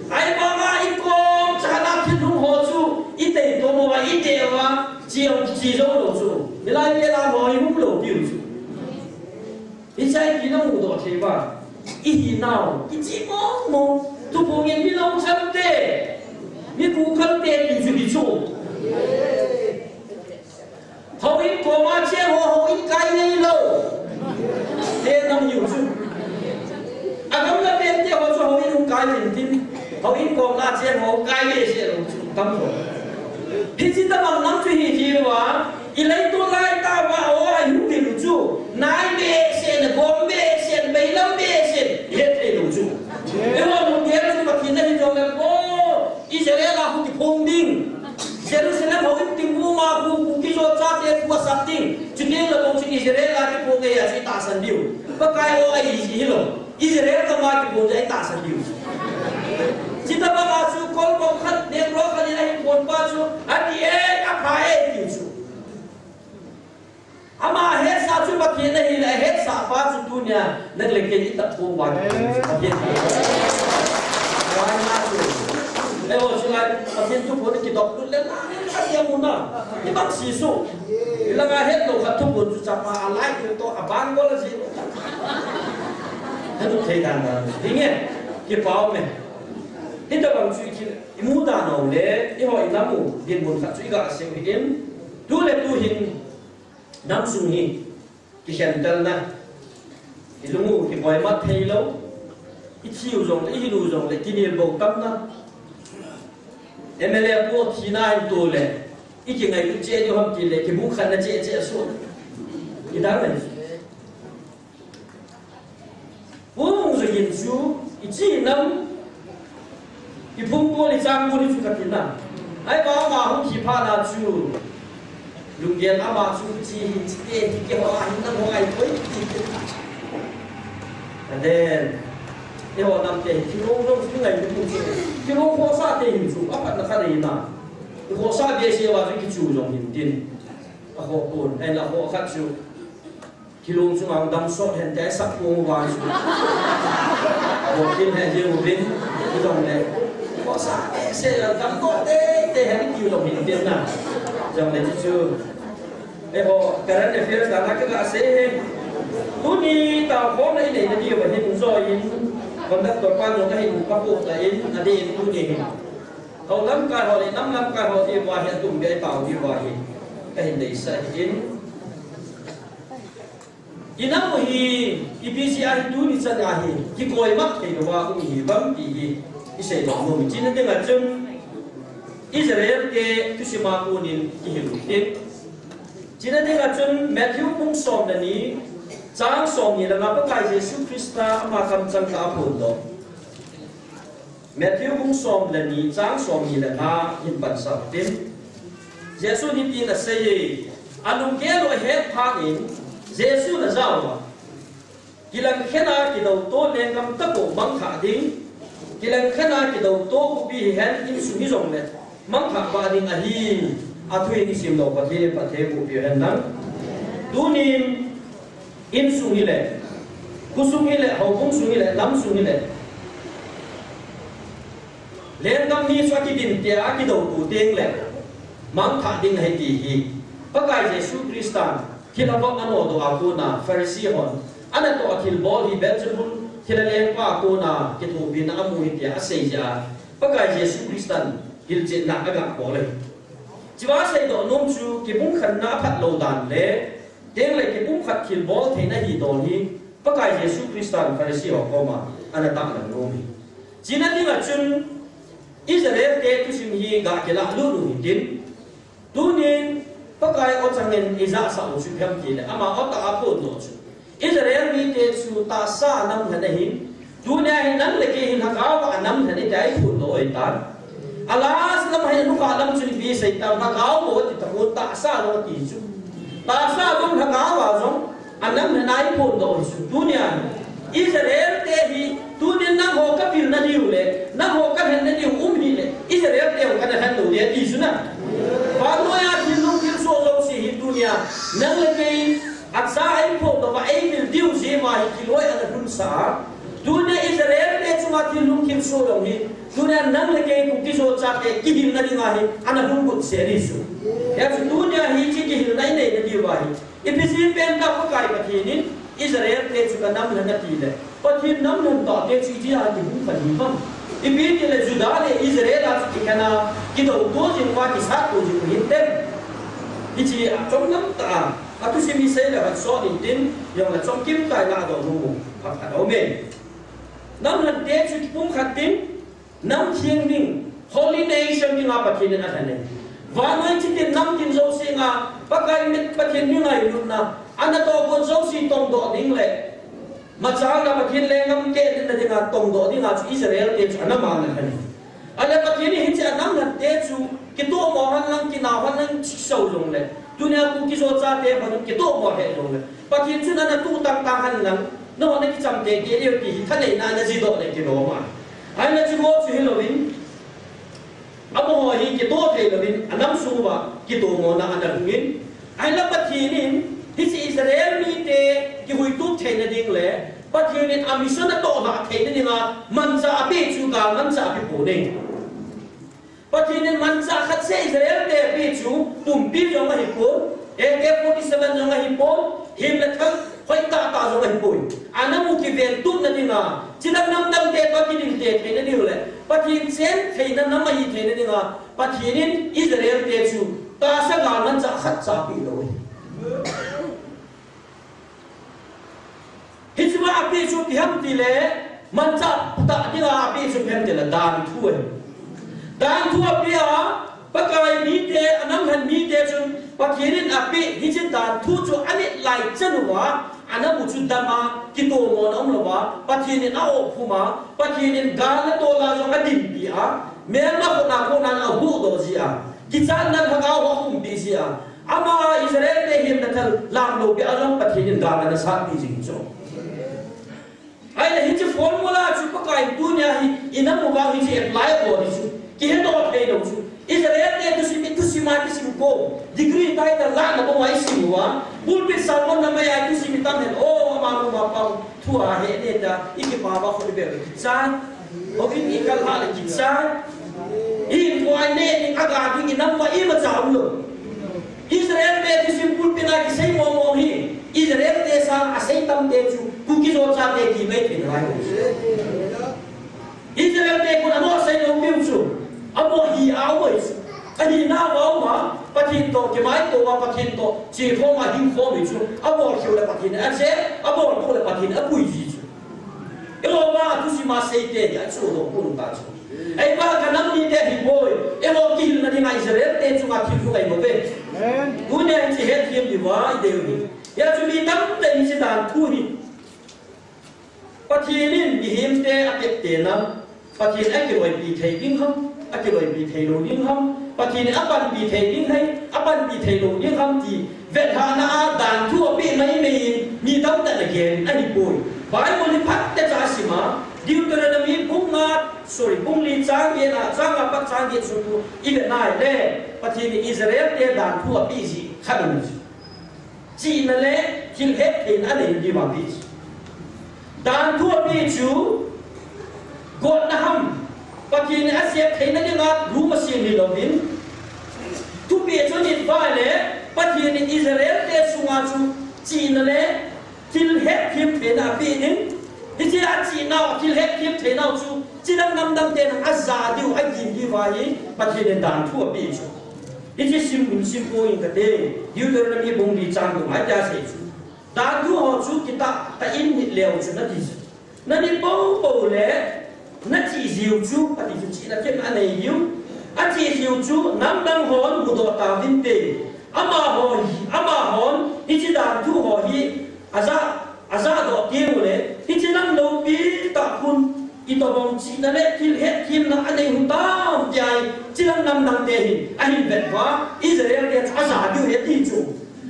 Ahivanga ikom chana thil hung ho chu, itei tom uva, ite uva, chi jong chi jou lou chu. Hilai pena ho ihung lou piu chu. Hiche hi kina mudoh thei uva. Ihinau, kichi mong mong. Thuphong in mi lou cham te. Mi kukal te ti chu hi chu. Houin koma cheng ho, houin kai ngeilou. Te nam hiu chu. Agam le pen te ho chu houin hung kai intin. Houin koma cheng ho kai ngeiseh lou chu. Tam ho. Hiche tabang nam chu hi hiuva. Ileitol lai tah uva, o, ahiu diu chu. Nai behseh, gom behseh, beilam behseh. Ihet thei lou chu. Eiho lunggel chu Pathen a hi jongle, o, Israel a khu kiphong ding. Jerusalem houin Tingwang a khu, Kuki-Zo chate thu asat ding. Chuteng le bou chu Israel a kiphong ngai a chu itahsan diu. Pakai o ahi hilou. Israel kama kiphong jeh a itahsan diu. Chuti banga chu kolbom khat, Negro khat in ahin phon pa chu, ati e, apha e, tiu chu. Ama hetsah chu Pathen ahile, ahetsah pa chu tunia nang le kei itahsan uva. Pathen. Why not? Eiho chulai Pathen thuphon kidop lut le na, atia muna. Ibang sisu. Ilanga hetlou khat thuphon chu chapa alai tu to abang bol aji. Hanu thei dan dan. Dinge. Kipao me. Hitabang chu imu dan u le, eiho inam u dinmun khat chu iga sei u hi in. Tu le tu hin. Nam sung hi, kikhentelna, ilung u kipoimat theilou, ithiu jongle, ihil u jongle, kinel bou tamna. M L A pu thina hin tule, ikingailut cheh diu ham tile, kibukhatna cheh cheh asu. Idang le. Hung jogin chu, ichi nam, iphung bol ichang bol hi chu kati na. Ahivang ama hung thi phat na chu, lunggel ama chu chi hi, chite hi keiho a hin nang ho ngai poi ti. And then, eiho nam te hi, thilong jong chu ngai poi chu. Thilong khohsah te hin chu, apatna khat ahi na. Khohsah behseh uva chu kichu jong hin tin. Akhoh pon, ahinla khoh khat chu. Thilong chunga dam sot hen te, sak pong uva chu. Bol tin he jeng uvin, ti jong le. Khohsah behseh la dam sot te, te hen ti jong hin tin na. Jong le chu chu. Eiho, current affairs dan a kaga sei e. Tuni tao khom na inei na diu ahin joi in. Conductor pa jong ahin pa po ta in, adeh in tuni hin. Hou lamkai ho le, nam lamkai ho diu ahi, atum beh tao diu ahi. Kahin deisah in. Inam u hi, ipi jeh a hi tuni chan a hi, kikoimat thei louva um ihi vem ti hi, isei lou nom. Chuna dinga chun, Israel te thusim a konin kihil u hite. Chuna dinga chun, Matthew bung som le ni, chang som ni le nga Pakai Jesu Christa ama kamchang tah a aphondoh. Matthew bung som le ni, chang som ni le nga hin pansah u hitin. Jesun hitin asei e, alunggel u ahet phat in, Jesun ajah uva, kilangkhen a kidouto lenggam tapou mangthah ding, kilangkhen a kidouto bupi hihen insung hijongle mangthah vah ding ahi. Athu in isim lou Pathen in phatthei boh peh hen lang. Tunin insung hile, khosung hile, houbung sung hile, lamsung hile, lenggam ni chu akidin tia akidou tu teng le mangthah ding ahi ti hi Pakai Jesu Christan thil avop anodoh a kona Pharisee hon anatoh a thilbol hi Beelzebul thilha lengpa a kona kithopina amu hi tia asei jeh a Pakai Jesu Christan hilchetna agah bol ahi. Chua seidoh nom chu kipumkhatna aphat lou dan le, teng le kipumkhat thilbol theina hi don hi Pakai Jesu Christan Pharisee ho koma ana tahlang nom hi. Chuna dinga chun Israel te thusim hi gah kilah lut u hitin, tunin Pakai aw changin ijahsah u chu ipi ham tile, ama aw tah a phondoh chu Israel mite chu tahsa a namlhen ahin, tunia hi nang le kei hi lhagao a namlhen iti a iphondoh u ahitan. A last lam hi anukhah lam chun ipi asei tam, lhagao bou ati tapon, tahsa jong ati chu. Tahsa jong lhagao a jong a namlhen a iphondoh u chu. Tunia Israel te hi tunin nangho kapilna diu le nangho kalhenna diu um hile, Israel te jong kana lhen lou ding ati chu na. Vannoiya thil lung thil soh jouse hi tunia nang le kei acha a iphondoh uva eipil diu jeh uva hi kiloi ana lhunsah a. Tunia Israel te chunga thil lung thil soh jong hi tunia nang le kei Kuki-Zo chate kihilna dinga hi ana lhungut sel ahi chu. Hijeh chun tunia hiche kihilna ineina diuva hi ipi jeh pen a Pakai Pathen in Israel te chu kanamlhen ati le, Pathen namlhen tahte chu ijeh a kihung kha ding ham? Ipi tile Judah le Israel a chu kikhen a kidouto jing uva kisatto jing u hinte. Hiche a chomlam tah a athusim isei le khat sot intin, jongle chomkim tah a ilah doh nom u phat khat aume. Namlhente chu kipumkhat ding, nam theng ding, holy nation dinga Pathen in alhen e. Vannoi chitin nam tin jouse a Pakai mit Pathen mi ngailutna, anatoh got jouse tongdoh ding le machalna Pathen lenggam kehlutna dinga tongdoh dinga chu Israel te chu anam a ana lhen e. Ahile Pathen in hiche anamlhente chu kitohmo henlang, kinao henlang, chihsah jongle, tunia Kuki-Zo chate bang in kitohmo hih jongle, Pathen chun ana tuh tangtang henlang, nangho nakicham teitei diu ti hi thaneina ana jidoh le kilom a. Ahile chuho chu hilouvin, amaho hi kitoh thei louvin anam sung uva kitomona ana hung in, ahile Pathen in hiche Israel mite kihuitup theina ding le Pathen in a mission atoh lhah theina dinga manchah apeh chu gal manchah apeh pon e. Pathen in manchah khat seh Israel te apeh chu pumpi jong ahipon, A K forty-seven jong ahipon, hem le thal hoitah tah jong ahipoi. Anam u kiventupna dinga, chidang namdang te toh kidingte theina diu le Pathen chen theina nam ahi theina dinga Pathen in Israel te chu tahsa gal manchah khatcha apeh lou e. Hichea apeh chu ipi ham tile, manchah tah dinga apeh chu ipi ham tile danthu ahi. Danthu apeh a, Pakai mite, anamlhen mite chun Pathen in apeh hiche danthu chu anit lai chan uva, anam u chu dam a, kitomona umlouva, Pathen in a-ohphum a, Pathen in gal le tol a jong adinpi a, melma khona kona ahuhdoh ji a, kichatna lhagao ahumpeh ji a, ama Israel te hem le thal lam loupeh a jong Pathen in gal ana satpeh jing chu. Ahile hiche formula chu Pakai in tunia hi inam uva hiche apply abol hi chu kihedoh theilou chu. Israel te thusim, thusim a kisim ko, degree title lahna bou a isim uva, pulpit sermon na maiya thusim itam hen, o, ama lou ma pau thu ahe ne ta, ikipa uva khut ibel kichai. Houin ikal lhah le kichai. Ihinkho a ineh ding, aga ding, inam uva imacha umlou. Israel te thusim pulpit a kisei mong mong hi, Israel te sanga asei tamte chu Kuki-Zo chate kimai thei nalai. Israel te khun amoh seilou piu chu, amoh hi a um ahi chu. Ahina uva um a, Pathen toh kimaito uva, Pathen toh chekhom a hingkhom hi chu, abolkhel le Pathen in ache, aboltoh le Pathen in apui ji chu. Eiho vang a thusim a seite hi achuhdoh pon ta chu. Eiho vang kanam mite ahipoi. Eiho kihilna dinga Israel te chunga thil hung ahi bouve. Tunia hiche hetthem diuva idei u hi. Hijeh chun mi tamtah in hiche danthu hi Pathen in mihemte ateptena, Pathen in akiloipi thei ding ham, akiloipi theilou ding ham, Pathen in apanpi thei ding ham, apanpi theilou ding ham ti vetlhahna a danthu apeh maimai in mi tamtah in agel in ahipoi. Bible hi phatechan sim a, Deuteronomy bung nga, Sorry, bung li chang get a, chang nga pat chang get sung chu i vet nai le, Pathen in Israel te dan thu apeh jeh khat um chu. Chihna le thil hettheina anei diu apeh chu. Dan thu apeh chu, gotna ham, Pathen in asep theina dinga room asem hilouvin, thupeh chu anit uva le, Pathen in Israel te sunga chu chihna le thil hetthem theina apeh in, hiche a chihna, thil hetthem theina chu, chidang namdang ten aja diu, agin diu ahi, Pathen in dan thu apeh chu. Hiche sim, sim poi kate, Deuteronomy bung li chang thum a tia asei chu. Dan thu ho chu kitah tah in nit leu chun ati chu. Nanit poupou le, nachih jiu chu, ati chu, chihna themna anei jiu. Achih jiu chu, namdang hon mudoh tauvinte. Amaho, amahon, hiche dan thu ho hi, aja, aja doh teng ule, hiche lam loupi tah khun, itobang chihna le thil hetthemna anei u hitam tia, chidang namdang te hin, ahin vet uva, Israel te chu aja diu ahi ati chu.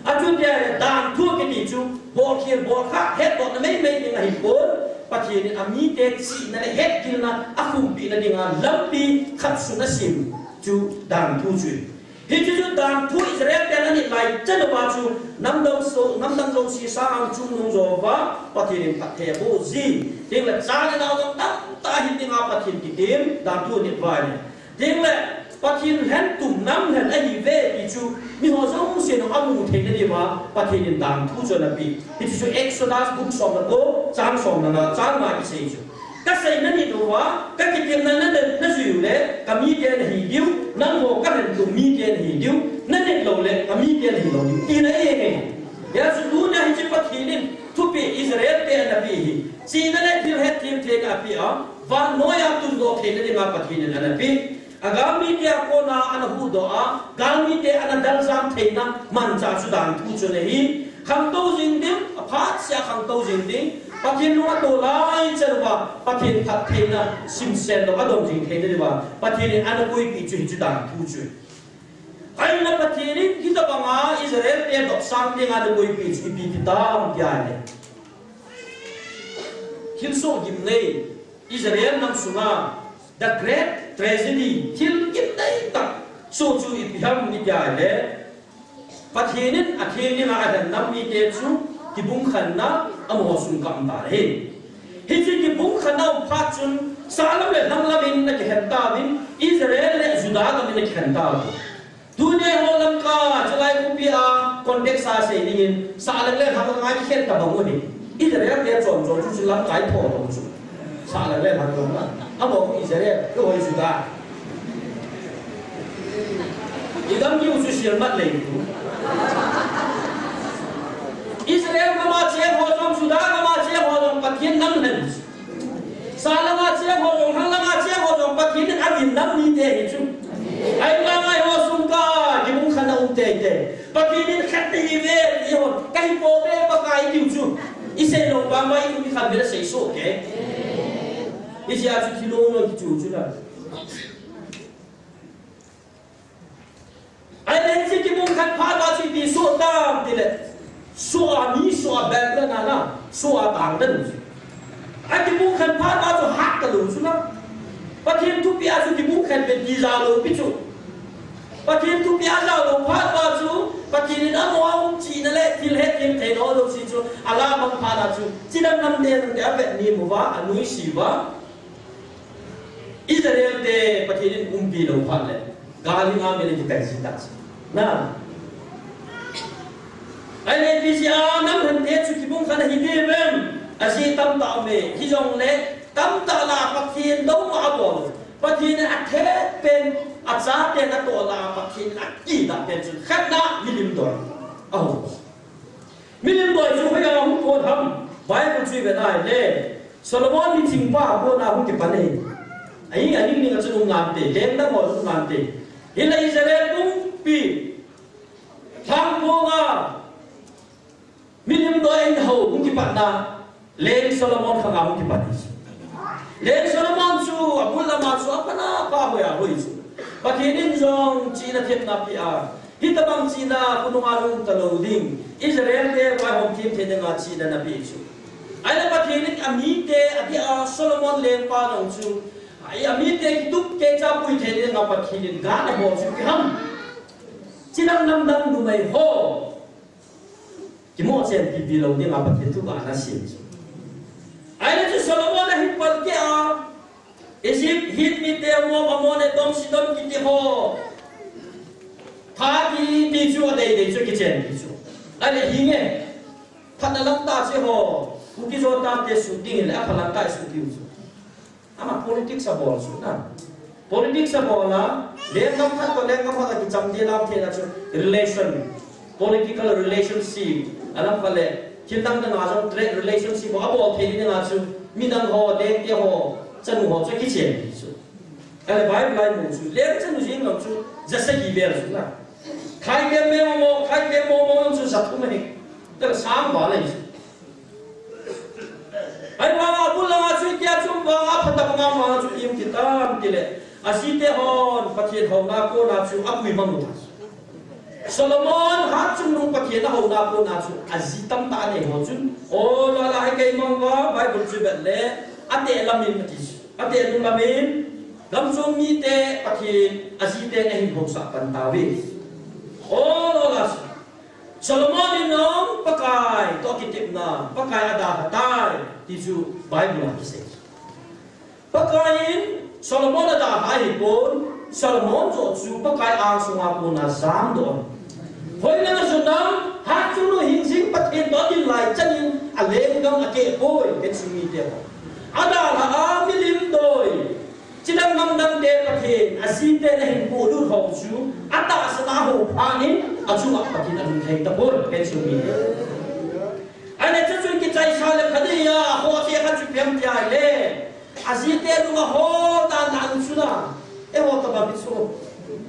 Achuti ahile dan thu kiti chu, bolkhel bolkhah hetdohna meimei ding ahipon, Pathen in amite chihna le hetgilna akhumpehna dinga lampi khat sun asem chu dan thu chu. Hiche chu dan thu Israel ten anit lai chan uva chu namdang so, namdang jouse sang chungnung jouva Pathen in phatthei aboh jin. Hinla cha le nao tamtah ahin dinga Pathen kitem dan thu anit uva ahi. Hinla Pathen lhentum nam lhen ahiuve ti chu miho jousen amu theina diuva Pathen in dan thu chu anapeh. Hiche chu Exodus bung som le ko, chang som le nga, chang nga kisei chu. Kasei nanit uva, kakitemna na, na, najui ule, kamite nahi diu, nangho kalhentum mite nahi diu, nanit lou le, kamite nahi lou diu, tina ahi. Hijeh chun tunia hiche Pathen in thupeh Israel te anapeh hi. Chihna le thil hetthemtheina apeh a, vannoi a tundoh theina dinga Pathen in anapeh. Agalmite a kona ana huhdoh a, galmite ana daljam theina manchah chu dan thu chu ahi. Khangtou jing ding, aphat sea khangtou jing ding. Pathen lung atoh lai chan uva, Pathen phattheina simsen lou adong jing theina diuva Pathen in anakoipeh chu hichu dan thu chu. Ahinla Pathen in hitabanga Israel te dopsang dinga anakoipeh chu ipi ti tam tia ahile, thilsoh gimnei, Israel nam sunga the great tragedy, thil gimnei tah soh chu ipi ham iti ahile, Pathen in atheng dinga alhen nam mite chu kibungkhenna amaho sung kah um tan ahi. Hiche kibungkhenna um phat chun sahlam le lhanglam in akikhen tauvin, Israel le Judah gam in akikhen tauvin. Tuni ho Lamka, chulai khopi a context a sei dingin, sahlang le lhanglang a kikhen tabang u ahi. Israel te chom chom chu, chu Lamka a tho tong chu. Sahlang le lhanglang a. Amaho Israel, keiho Judah. Idam kiu chu sial mat lei tu. Israel gam a cheng ho jong, Judah gam a cheng ho jong, Pathen nam lhen. Sahlang a cheng ho jong, lhanglang a cheng ho jong, Pathen in avin nam mite ahi chu. Ahinla ngai ho sung kah a, kibungkhenna um teitei. Pathen in khat te ive, iho, kahi pouve Pakai tiu chu. Isei lou vang uva, i um i khan vela sei soh kei. Hijeh a chu thilong lou kichu chu la. Ahile hiche kibungkhen phat uva chu ipi soh tam tile, soh a mi soh a Babylon a na, soh a tang den chu. Akibungkhen phat uva chu hat talou chu na. Pathen thupeh a chu kibungkhen pen ti jao lou pi chu. Pathen thupeh a jao lou phat uva chu, Pathen in amaho chihna le thil hetthemtheina ho jouse chu, alamang phat a chu, chidang nam te nang te avet ni mu uva, anuisat uva. Israel te Pathen in umpi lou phat le, gal in amin akikai jing tan. Na. Ahile ipi jeh a nam lhante chu kibungkhen ahi diu vem? Ajeh tamtah aume, hijongle tamtah lah a Pathen douna abol. Pathen in athet pen, achaten atoh lah a Pathen in akidah pen chun khatna milim doi. Aho. Milim doi chu hoiya hung pon ham, Bible chu ivet a ahile, Solomon miching pa a kona hung kipan ahi. Ahi, aning ning a chun um nante, leng dang ho um nante. Hinla Israel pumpi, lhangphong a, milim doi in ho hung kipatna, Leng Solomon khang a hung kipan ahi. Leng Solomon chu, abul lam a chu, apana pa hoi a hoi chu. Pathen in jong chihna themna apeh a, hitabang chihna khonung a lhung talou ding, Israel te vaihom them thei dinga chihna anapeh chu. Ahile Pathen in amite adih a Solomon lengpa jong chu, Ai, amite kitup keicha pui thei dinga Pathen in gal abol chu ipi ham. Chidang namdang numei ho kimochen pipi lou dinga Pathen thu gal asem chu. Ahile chu Solomon ahin pan kit a, Egypt, Hit mite, Moab, Ammon, Edom, Sidon kiti ho tha kiti chu adei dei chu kichen kit chu. Ahile hinge, phatna lam tah chu ho, Kuki-Zo tah te sut ding le, apha lam tah sut ding chu. Ama politics abol chu na. Politics abol a, lenggam khat toh lenggam khat a kicham ding lam thei na chu relation, political relationship, alam khat le, thil dang dang a jong trade relationship abol thei ding a chu, midang ho, lengte ho, chanu ho chu kichen ding chu. Ahile Bible a imu chu, leng chanu jing lam chu, ja sagi vel chu na. Khai vel me mo, khai vel mo mo chu ja thum ahi. Tah sang val ahi chu. Ahivanga abul langa chu itia chu um vanga phatah banga vanga chu i-um kit tam tile, ajite hon Pathen houna kona chu apui mang u ta chu. Solomon hatchungnung Pathen ahouna kona chu aji tamtah anei ho chun, o lala hi kei mang uva, Bible chu vet le, ateh lamin ati chu. Ateh nung lamin, gamsung mite Pathen ajite ahin housah pan tauve. O lala chu. Solomon in jong Pakai toh kitepna, Pakai adalha tai, ti chu Bible a kisei. Pakai in Solomon adalha ahipon, Solomon joh chu Pakai angsunga kona jamdoh. Hoilanga jong ham, hatchungnung hingjing Pathen toh adin lai chanin alenggam akeh poi, ken sung mite ho. Adalha a milim doi. Chidang namdang te Pathen, ajite ahin polut ho chu, atahsan a hou phat in, achunga Pathen alung thei tapon, ken sung mi. Ahile chuchun kichaisa le khat dia, ho che khat chu ipi ham tia ahile, ajite lunga hol dan dan chu na, eiho tobang chu,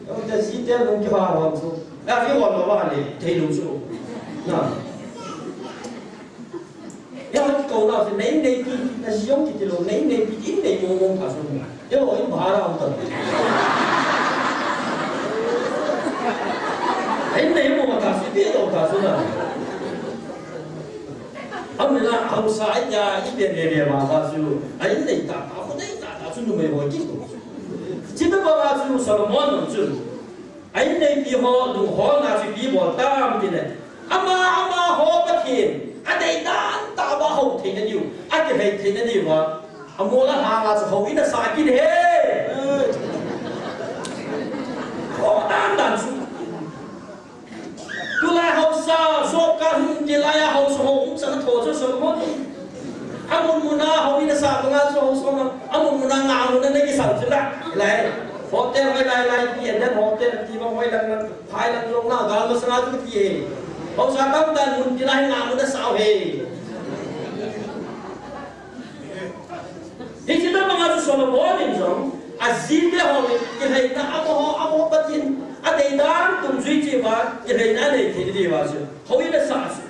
eiho te jite lung kihol ho chu, la kihol lou va le, thei lou chu, na. Eiho kikouna chu, nei, nei pi, na jong kiti lou, nei, nei pi, in nei mong mong ta chu. Eiho, in bhara um ta. In nei mong ta chu, pi lou ta chu na. Amina, haosa, ai ya, i pe me me ma ba chu. Ai nei ta ta, ko nei ta ta chu, numei ho kiko. Chita ba ba chu, Solomon chu. A inneipi ho lungholna chu ipi bol tam tile, ama, amaho Pathen, adei dan tah uva hou theina diu, akilhei theina diuva, amol alhanga chu houin asah kit e. Hou dan dan chu. Tulai haosa, job card hung kit laiya haosa ho hung chan atho chu Solomon. Amun muna houin asah banga chu haosa ho, amun muna ngahmun ana kisah chu la. Lai, hotel hoi lai lai, ti and then hotel, ti bang hoi lang lang, phai lang long na, gal masanga chu ti e. Haosa tamtah in mun ti lai ngahmun asah e. Hiche tobanga chu Solomon in jong, ajite ho le, kilheina amaho, amaho Pathen, adei dan tum jui cheh uva, kilheina anei thei diuva chu, houin asah chu.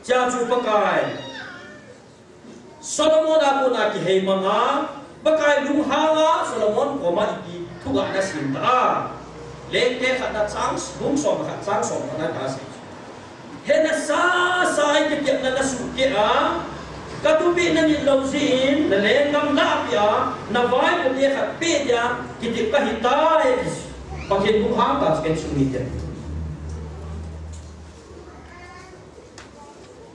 Chua chu Pakai. Solomon a kona kihei manga, Pakai lunghanga, Solomon koma ipi thugah ana sem ta a. Lengte khatna chang, bung som khat, chang som khatna kasei. Hena sasa a kitepna nasuh keh a, katupeh nanit lou jeh in, nalenggam lahpeh a, navaipote khat peh dia, kitep kahitai, ati. Pathen lunghang ta chu ken sung mite.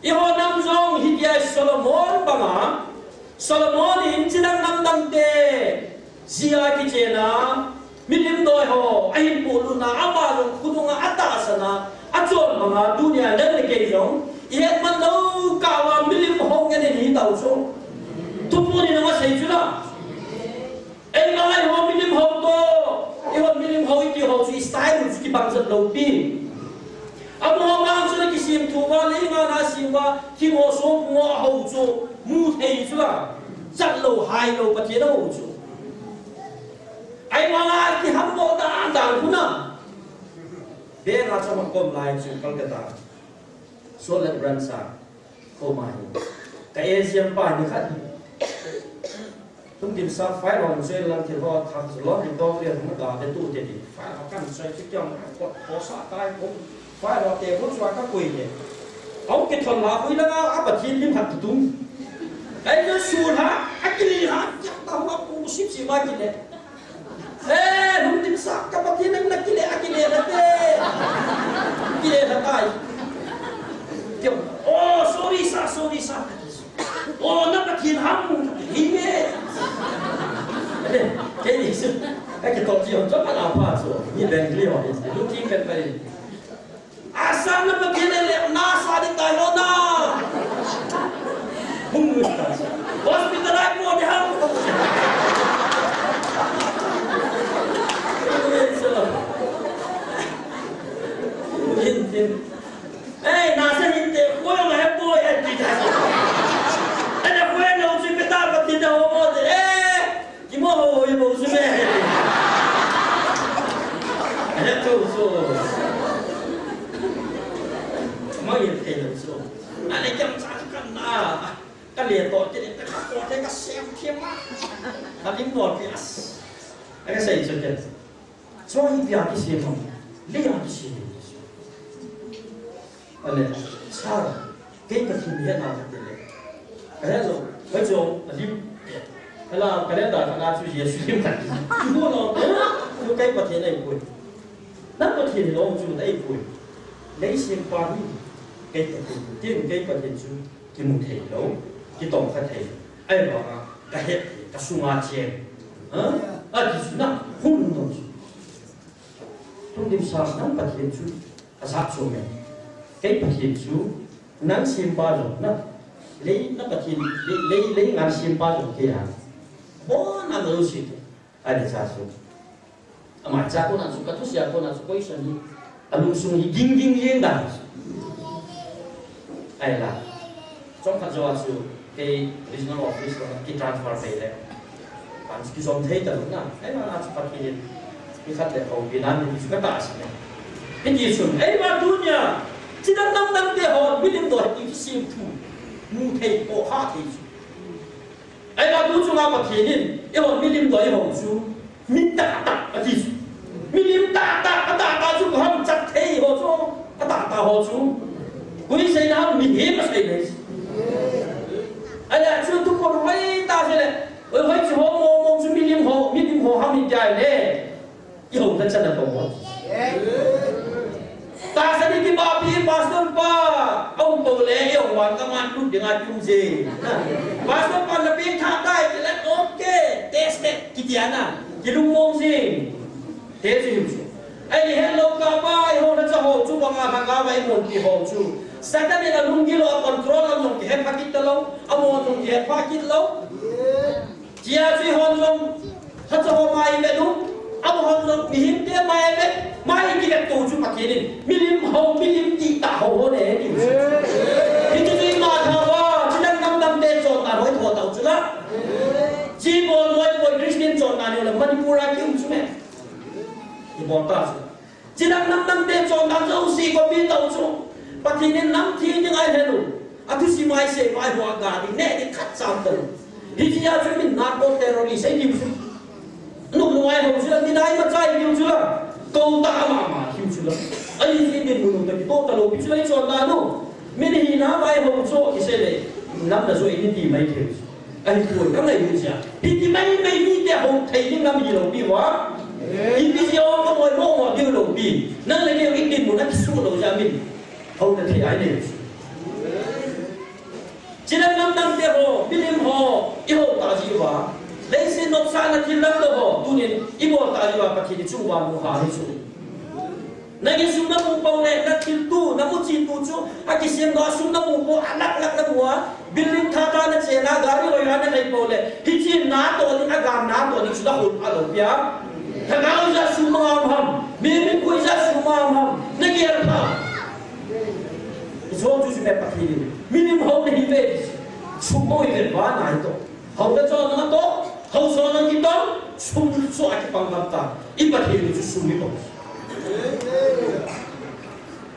Eiho nam jong hitia Solomon banga, Solomon in chidang namdang te, jia kichena, milim doi ho, ahin polut na, ama jong khonunga atahsan a, achon banga, tunia nang le kei jong, ihet man lou kah uva milim ho ngen in hitau chu. Thuphon in ama sei chu la. Eima eiho milim ho toh, eiho milim ho iti ho chu style chu kibang jat lou pi. Amaho vang chu na kisem thu uva, leinga na sem uva, thing ho song ho aho chu, mu thei chu la. Jat lou, hai lou, Pathen aho chu. Ahivanga kiham mo dan dan khu na. Beng a chama kom lai chu Calcutta. Solar branch a. Koma hi. Ka A G M pa ni khat. Tum dim sa file hon soi lang thil ho thak chu lon dim dong le hung ta te tu te di. File ho kan soi chu kyong ko, ko sa tai ko. File ho te ko soi ka koi le. Au ke thon la koi la a Pathen lim hat tum. Ai no su ha, a kili ha, ya ta ho ko Sip sip ma kile. Eh, lungdip sa, ka Pathen in na kile, a kile na te. Kile na tai. Kio, oh, sorry sa, sorry sa. Oh, na Pathen ham, hi me. Kei ni su, ka ke to ji hon, jo pa na pa so. Ni ben kile ho, ni lungdip ben pai. Asang na Pathen le na sa di tayo na. Hung nu ta. Hospital ai po di ham. Hin tin. Eh, na sa hin te ko yo he po ya di ta. Ana ko ya no si peta Pathen da ho mo de. Eh, Kimo ho, ho, ho, ho, su me. He to so. Ma ye te lo so. Ane kyam sa kan na. Ka le to te ka ko te ka sem the ma. Ka lim no pi as. Ane sai so te. So hi pia ki se ma. Le ya ki se. Ale, Sara, kei Pathen hetna kati le. Ka het lou, ka jo, a lim. Ala, ka le da, ka na chu Jesu lim kati. Chu ko lo, eh? Chu kei Pathen ahipoi. Nang Pathen lo chu ahipoi. Leiset pa hi, kei Pathen, tin kei Pathen chu, kimu thei lou, kitong kha thei. Ahivanga, ka het, ka sunga cheng. Ha? Ati chu na, hung dong chu. Lungdip sa, nang Pathen chu, Ajah chu me. Kei Pathen chu, nang sempa jong na. Lei na Pathen, lei, lei, lei ngan sempa jong kei a. Bon a lo si tu. Ane cha chu. Ama cha kona chu, ka thusia kona chu, koi san hi. A lungsung hi ging ging jeng dan. Ai la. Chomkhat jou a chu kei regional office lo ki transfer pai le. Pan chu kijom thei talou na. Ai ma na chu Pathen in mi khat le houpi nan ni chu ka tahsan e. Hiti chun, ei ma tunia, chidang dang dang te ho, milim doh ti kisim thu. Mu thei po ha thei chu. Ai ma tu chunga Pathen in, eiho milim doh eiho chu. Mi tahtah ati chu. Milim tahtah, atahtah chu ham chat thei ho chu. Atahtah ho chu. Koi seina ham mihem asei le. Ahi chu tu ko mai ta se le. Oi hoi chu ho mo mo chu milim ho, milim ho ham i jai le. Eiho na chan a ko ho. Tahsa ni kipapi pastor pa, aum po le, eiho wan ka man lut ding a tum je. Pastor pa na peng tha tai, kile okay, tested, kiti ana, kilungmong je. Te chu him chu. Ai ni hello ka pa, eiho na cha ho chu, banga thanga vai mon ti ho chu. Satan in alung gilo, control a mon ti he phakit ta lo, a mon ti he phakit lo. Chia chu hon jong, hacha ho mai ve lu, a hon jong, mihem te mai ve, mai ki ve tu chu Pathen in, milim ho, milim ti ta ho ho ne, ti chu. Hiti chu ima tha va, chi dang nam nam te chon ta hoi tho tau chu la. Chi bol noi bol Christian chon ta ni la, Manipur a ki um chu me. Ki bol ta chu. Chidang nam dang te chon dang jouse copy tau chu. Pathen in nam thi ding ahi hel u. Athusim ahi sei mai hua ga ding ne ding khat cham talou. Hitia chu min narco terrorist ahi diu chu. Nung nung ahi ho chu la, min ahi machai diu chu la. Kou ta ama ama diu chu la. Ahi ji min mun ta ki to talou pi chu la i chon dan u. Min hina mai ho chu i sei le. Nam na jo i ni ti mai thei chu. Ahipoi, ka ngai u jia. Hiti mai mai mite hou thei ding lam hilou pi va. Ipi jeh a ka moi mo mo diu lou pi. Nang le kei i dinmun a kisu lou jia min. Houna thei ahi ne. Chidang nam dang te ho, milim ho, i hou ta ji uva. Leiset nopsahna thil lam lou ho, tunin i bol ta ji uva Pathen i chung uva mu ha hi chu. Na gin sum na mu pou le, na thil tu, na mu chi tu chu, akisem doh a sum na mu pou, alak lak na mu a, building tha tha na chena, gari loi a na nei pou le, hiche na toh ding, agam na toh ding chu na hol pha lou pia. Lhagao ijat sum a um ham, mi, mi koi ijat sum a um ham, na gel pha. Ijo chu chu me Pathen in, milim hou na hi ve, sum pou i ve va na hi toh. Hou le chon na toh, hou chon na kitong, sum chu a kipang gam ta. I Pathen chu sum i tong.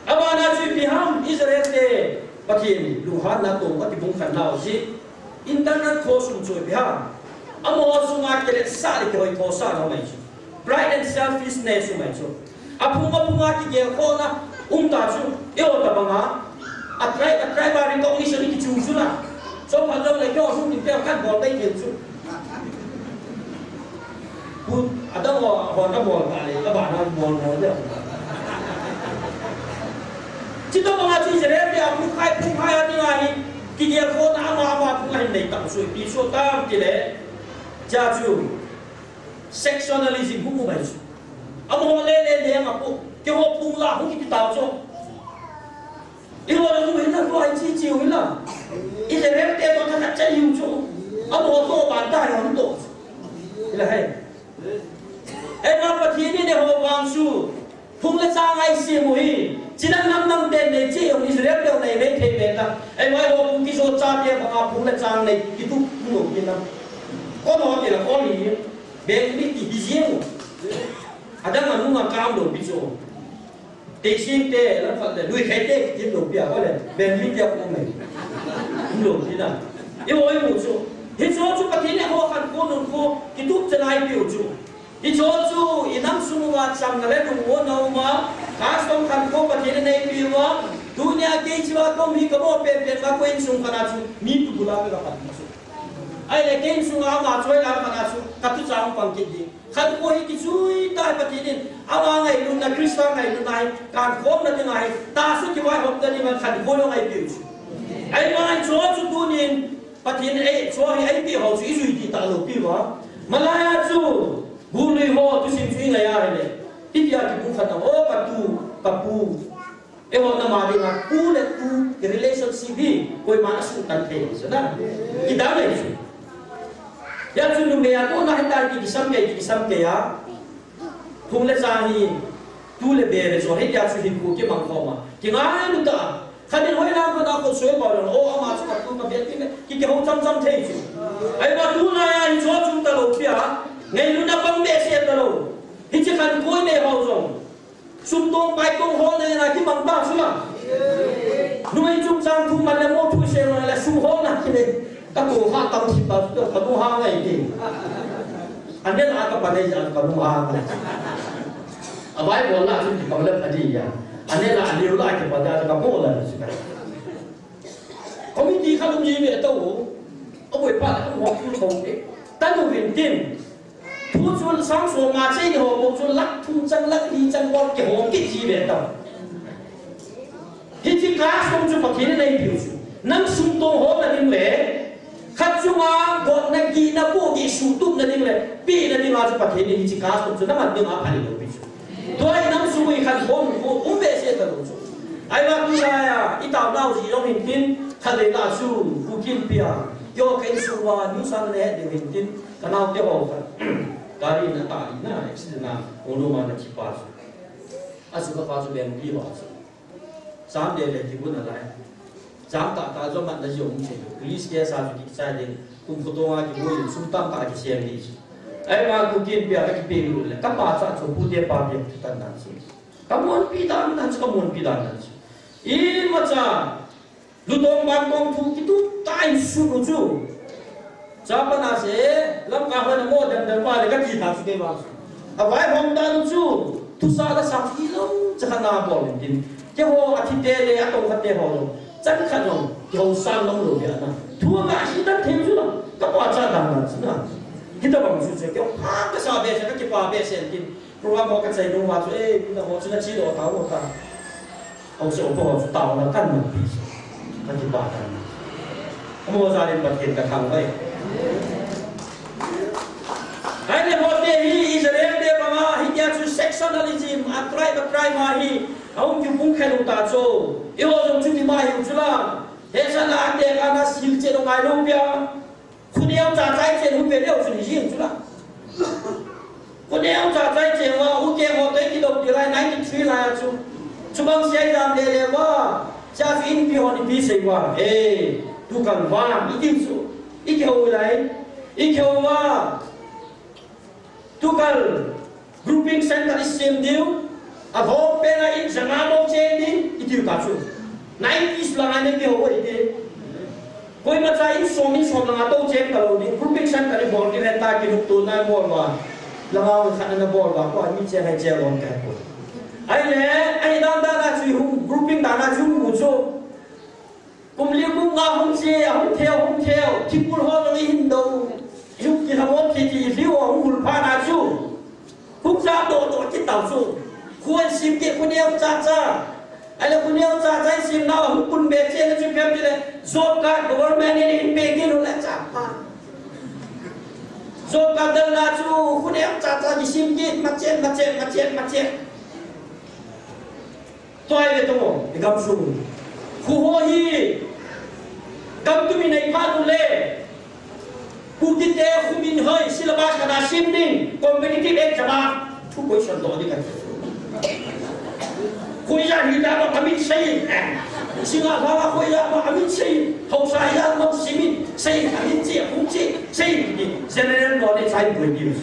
Abana chu ipi ham, Israel te Pathen lunghanna tong a kibung khan nau ji. Internet kho sum chu ipi ham. Amaho sunga kiletsah le kihoi thosah nau mai chu. Pride and selfishness chu mai chu. Aphung aphung a kigel khona um ta chu, eiho tabang a, a tribe, a tribe a recognition kichu chu la. Chomkhat jong le keiho hung tin te khat bol tai thei chu. Adang ho, ho na bol ta le, ka ba na bol mo de. Chito ma chu Israel te a pu khai, pu khai a ni ngai, ki dia ko na ama, ama pu ngai nei ta so, pi so ta ti le. Cha chu, sectionalism hu bai chu. Ama ho le le le ma pu, ke ho pu la hu ki ta chu. Iho la nu hina ko ai chi chi hina. Israel te to ta cha yu chu. Abo to ban ta yu to. Ila hai. Ei ma Pathen in eiho vang chu. Phung le chang ai si mu hi. Chi dang nam nam te nei chi yong Israel te nei nei thei ve ta. Ei ma ho phung ki so cha te ba phung le chang nei ki tu mu ki na. Ko no ki la ko ni. Be ni ki hi ji mu. Adang ma nu ma kam do bi chu. Teising te, lam khat le, lui khai te, kitim lo pia ko le, ben mi pia ko mai. Lo ti na. I oi mu chu. Hi chu chu Pathen in ho khan ko nun ko, kitup chan ai piu chu. Hi chu chu, i nam sung uva chang na le dung uva na uma, custom khan ko Pathen in nei piu va, tunia kei chu va ko mi ka mo pen pen va ko in sung khan a chu, mi tu bula ka pat chu. Ai le kei in sung a ma choi la khan a chu, ka tu chang pang kit di. Khankho hi kichui tai Pathen in, ama ngailutna, Christa ngailutna hi, kankhomna dinga hi, tahsa kivaihopna dinga khankho jong eipeh u chu. Ahivangin chu chu tunin, Pathen in ei, chu hi eipeh ho chu ijui ti talou pi uva. Malaiya chu, bu lui ho, thusim chu ingai a ahile. Hitia kibu khat a, o ka tu, ka pu. Eiho nama dinga pu le tu ki relationship hi koiman asuhtan thei chu na. Kidang lei chu. Hia chu numei a kona hitia ki kisam kei, ki kisam kei a. Phung le chang hi tu le be le chu hitia chu hinkho kimang khom a. Kingailu ta. Khat in hoilang khat a khosoi pao le, o ama chu ka tu ka be ti le. Ki kihou cham cham thei chu. Ahivang tulai a hi chu chu talou pi a. Ngailutna pang behseh talou. Hiche khankho nei ho jong. Sum tong pai tong holna a kimang ta chu la. Numei chungchang thu man le mo thu se na le sum holna kile. Ka tu ha tam thi ta chu ka nu ha ngai ti. Ane la ka pa nei ja ka nu ha ngai. A Bible la chu ki pa le pa di ya. Ane la ani la ki pa da ka mo la chu ka. Committee khat um ji ve tau. A boi pa la ka mo thu tong e. Ta nu vin tin. Thu chu sang som ma chei ni ho mo chu lakh thum chang lakh li chang bol kihom kit ji ve tau. Hiche custom chu Pathen in eipeh u chu. Nang sum tong holna ding le. Khat chunga gotna gihna pohgih suhtupna ding le. Pehna dinga chu Pathen in hiche custom chu naman dinga aphalou pi chu. Tua hi nam sung hi khankho um behseh talou chu. Ahivang tulai a, i taonau ji jong hin tin, khatvei la chu, Pu Kinpi a, keiho ka insung uva, nu san le het ding hin tin, ka naote ho khat. Gari na tah in na, accident a, hung lum a na thi pa chu. A chu ka pa chu Bangalore a chu. Jam le le kibun a lai. Jam tah tah jong matna jong um thei. Police case a chu kichai ding. Kum kho tonga kibui, sum tamtah kisem ding. Ahivang Pu Kinpi a kakipe lut le. Ka pa cha chu pute pa pe kitan dan chu. Ka muanpi dan dan chu, ka muanpi dan dan chu. Imacha, lutong bantong thu kitup tah in sut u chu. Chapa na se, Lamka hon a mo dem dem pa le kati tha chu kei vang. Avaihom dan u chu, thusah lasah chu ilou cha khat na bol in tin. Keiho athi te le atong khat te ho lo. Chan khat jong, keiho sang nom lou ve na. Thu nga hi dan thei chu la, ka pa cha dan dan chu na. Hitabang chu che, keiho pha kasa behseh, kakipa behseh tin. Program ho kachai nung uva chu, eh, na ho chu nache doh tao ta. Hou se, hou se, hou se, tao na kan na pi. Kakipa tan. Amaho jal in Pathen kathangvah e. Ahile hote hi Israel te banga, hitia chu sectionalism, a tribe, a tribe a hi, ahung kiu pung khen u ta chu. Eiho jong chu tima hiu chu la. Hesa na ate ka na sil che dong ai lou pia. Khoneo chachai chen hung ve leu chun hi jing chu la. Khoneo chachai chen uva, u te ho te kidop ti lai ninety three lai a chu. Chubang sia i dam le le uva. Sia chu inpi hon ipi sei uva. He, tukal uva, i ti chu. I kihou lai. I kihou uva. Tukal grouping center i sem diu, a ho pen a in janga mo che ding, i tiu ta chu. Nineties langa nei kihou u hite. Koima cha in som in som langa tou che talou ding, grouping center i bol ding hen ta kinung tuna bol uva. Langa u khat na bol uva, ko a mi che ngai che lom ka ko. Ahile, ahi dan dan a chu hung grouping dan a chu mu chu. Kum li kum nga hung che, hung theu, hung theu, thingkul ho jong i hin do. Hung kilhamon thi thi, hliu hung hul phat na chu. Tao chu, khu ahin sem kit khu neocha cha. Ahile khu neocha cha ahin sem nau a hung kun be cheh le chu ipi ham tile, job card government in ahin pe kit u le chapa. Job card dalna chu khu neocha cha kisem kit, machen, machen, machen, machen. Tua hi ve tong o, i gamsung. Khu ho hi, gam tumin nei phat u le, Kukite khu min hoi, syllabus kana sem ding, competitive exam a, thu question doh ding ka. Khoiya hi da ma amin sei, eh. Singa la khoiya ma amin sei, hausa ya ma simin, sei amin chi, hung chi, sei ni, general knowledge ai bui ni.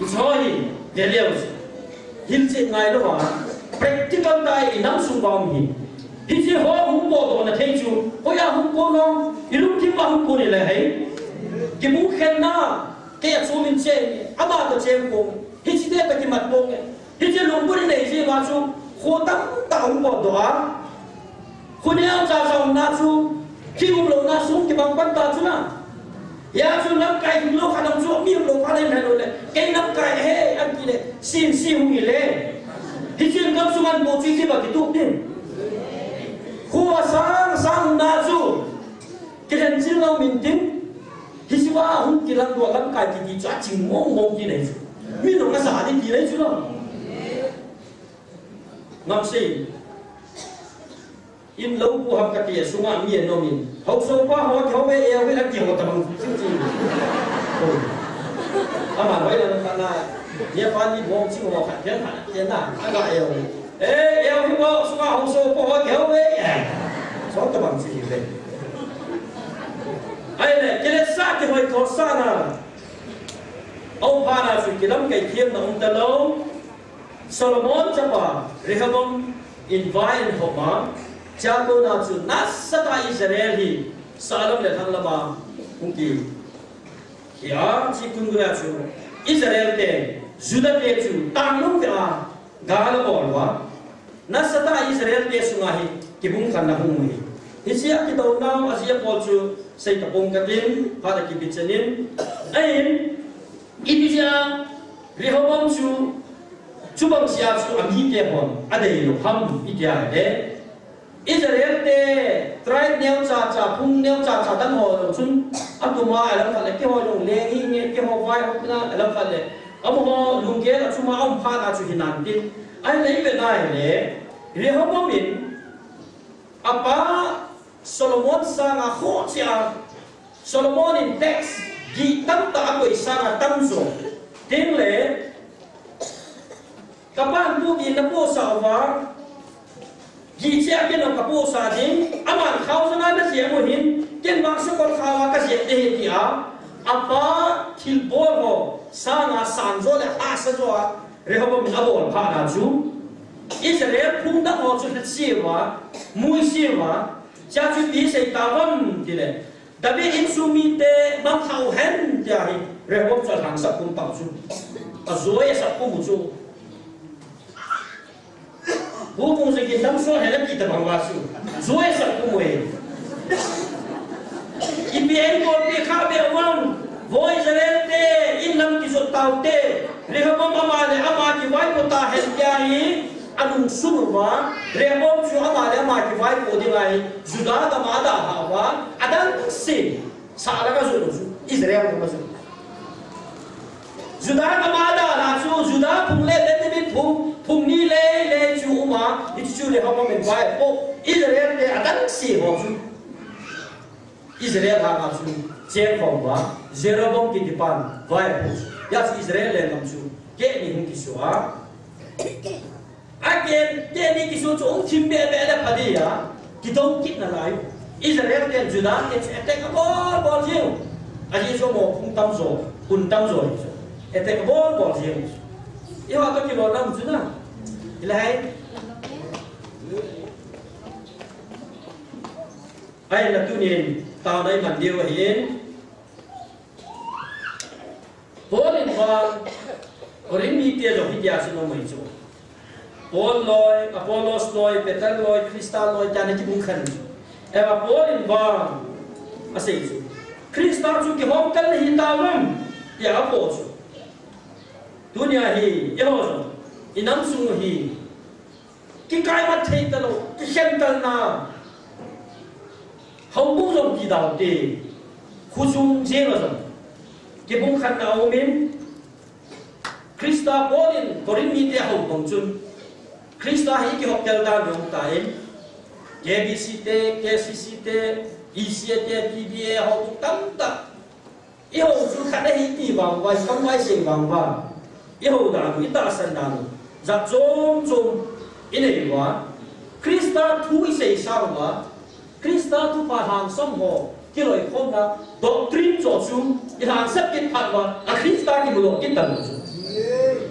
It's all in the hilche ngai lou a, practical tah in i nam sung uva um hi. Hiche ho hung potdoh na thei chu, hoiya hung kon nom, i lungthim a hung kon i le hei. Kibukhenna, kei a chu min che, ama toh cheng kon, hiche te toh kimat kon e. Hiche lungput i nei jeh uva chu, kho tamtah hung potdoh a. Khu neocha cha umna chu, thi umlouna sung kibang pan ta chu na. Hia chu lamkai hung lou khat dang chu, mi umlou khat dang hung lou le. Kei lamkai ahi, ahin ti le, sin si hung hi le. Hichun gamsung a bou chu ipi ba kituh ding. Khu asang sang na chu, kilhen chil lou min tin. Hiche a hung kilang doh lamkai kiti chu aching mong mong ti nei chu. Mi lou asa ding ti nei chu na. Ngam sei. In lou pu ham kati a sunga mi anom in. Haosa pa ho, kihou ve, eh, ve, ati ho tabang. Ching ching. Oh. Ama loi la na na. Nia pa ni bong ching ho khat ken ha, ken na. Aga eh. Eh, eh, ve bo, sunga haosa pa ho, kihou ve, eh. So tabang ching ve. Ahile, kile sa kihoi thou sa na. Au pa na su kilam kai thiam na um ta lou. Solomon chapa Rehoboam in vai ahin hom a, chua kona chu nasatah a Israel hi sahlam le lhanglam a hung ki, hia, chi kun gula chu Israel te, Judah te chu tanglum ve a, gal abol uva. Nasatah a Israel te sunga hi kibung khanna hung hi. Hiche a kidouna a jia bol chu sei tapong katin, phat a kibichanin. Ahin, Ipi jeh a Rehoboam chu, chubang jeh a chu amite hon adei lou ham iti a le. Israel te tribe neocha cha, phung neocha cha dang ho jong chun, atuma alam khat le keiho jong leng hi nge, keiho vai hopna alam khat le. Amaho lunggel a chuma um phat a chu hinan tin. Ahile ipi na hile, Rehoboam in, apa Solomon sanga khoh cheh a, Solomon in tax gih tamtah akoi sanga tamjo. Tin le, kapan pu gih napohsah uva, gih cheh a ken jong kapohsah ding, aman thousand a najeh u hin, ken vang sukol khaova kajeh ding ahi tia, apa thilbol ho sanga sanjo le hahsa jo a, Rehoboam in abol phat na chu, Israel phung dang ho chu lhachi uva, muisi uva, chua chu ipi sei tauvem tile, David insung mite mangthah u hen tia hi Rehoboam chu alhangsap khum tau chu. Ajoi asap khum u chu. Pu Bung Jigin lamsung hela kiti bang uva chu. Joi asap khum u e. Ipi eibolpi kha be uvam. Vo Israel te in lam kijot taute. Rehoboam ama le ama kivaipo tahen tia hi. Alungsun uva, Rehoboam chu ama le ama kivaipo ding ahi, Judah gam a adalhah uva, adang se, sahlang a jot u chu, Israel gam a jot. Judah gam a adalhah chu, Judah phung le Benjamin phung, phung ni le le chu um a, hichu chu Rehoboam in vaipo, Israel te adang se ho chu. Israel hanga chu cheng khom uva, Jeroboam kiti pan vaipo. Hia chu Israel lenggam chu keini hung kisu a. Aken, keini kisu chu hung thim be be le pha dia, kidou kit nalai. Israel ten Judah ten chu attack abol bol jing. Ajeh chu mo phung tamjo, phung tamjo hi chu. Attack abol bol jing. Eiho toh kilou nam chu na. Hilai. Ahinla tunin, taona iman diu ahin. Paul in vang, Corinth mite jong hitia chu nom ahi chu. Paul loi, Apollos loi, Peter loi, Christa loi, tia ana kibung khan chu. Ahivang Paul in vang, asei chu. Christa chu kihomkal nahi tauvam, tia apo chu. Tunia hi, eiho jong, inam sung hi, kikaimat thei talou, kikhen talna, houbung jong kidau te, khosung jeng a jong, kibung khatna aumin, Christa Paul in Corinth mite ahou bang chun, Christa hi kihoptel dan jong tan, K B C te, K C C te, E C A te, T B A houbung tamtah. Eiho chu khat ahi ti vang uva, ikham uva isei vang uva, eiho dan u, itahsan dan u, jat chom chom inei uva, Christa thu isei sang uva, Christa thupha lhangsam ho kiloikhomna doctrine joh chu ilhangsap kit phat uva, a Christa kimudoh kit talou chu.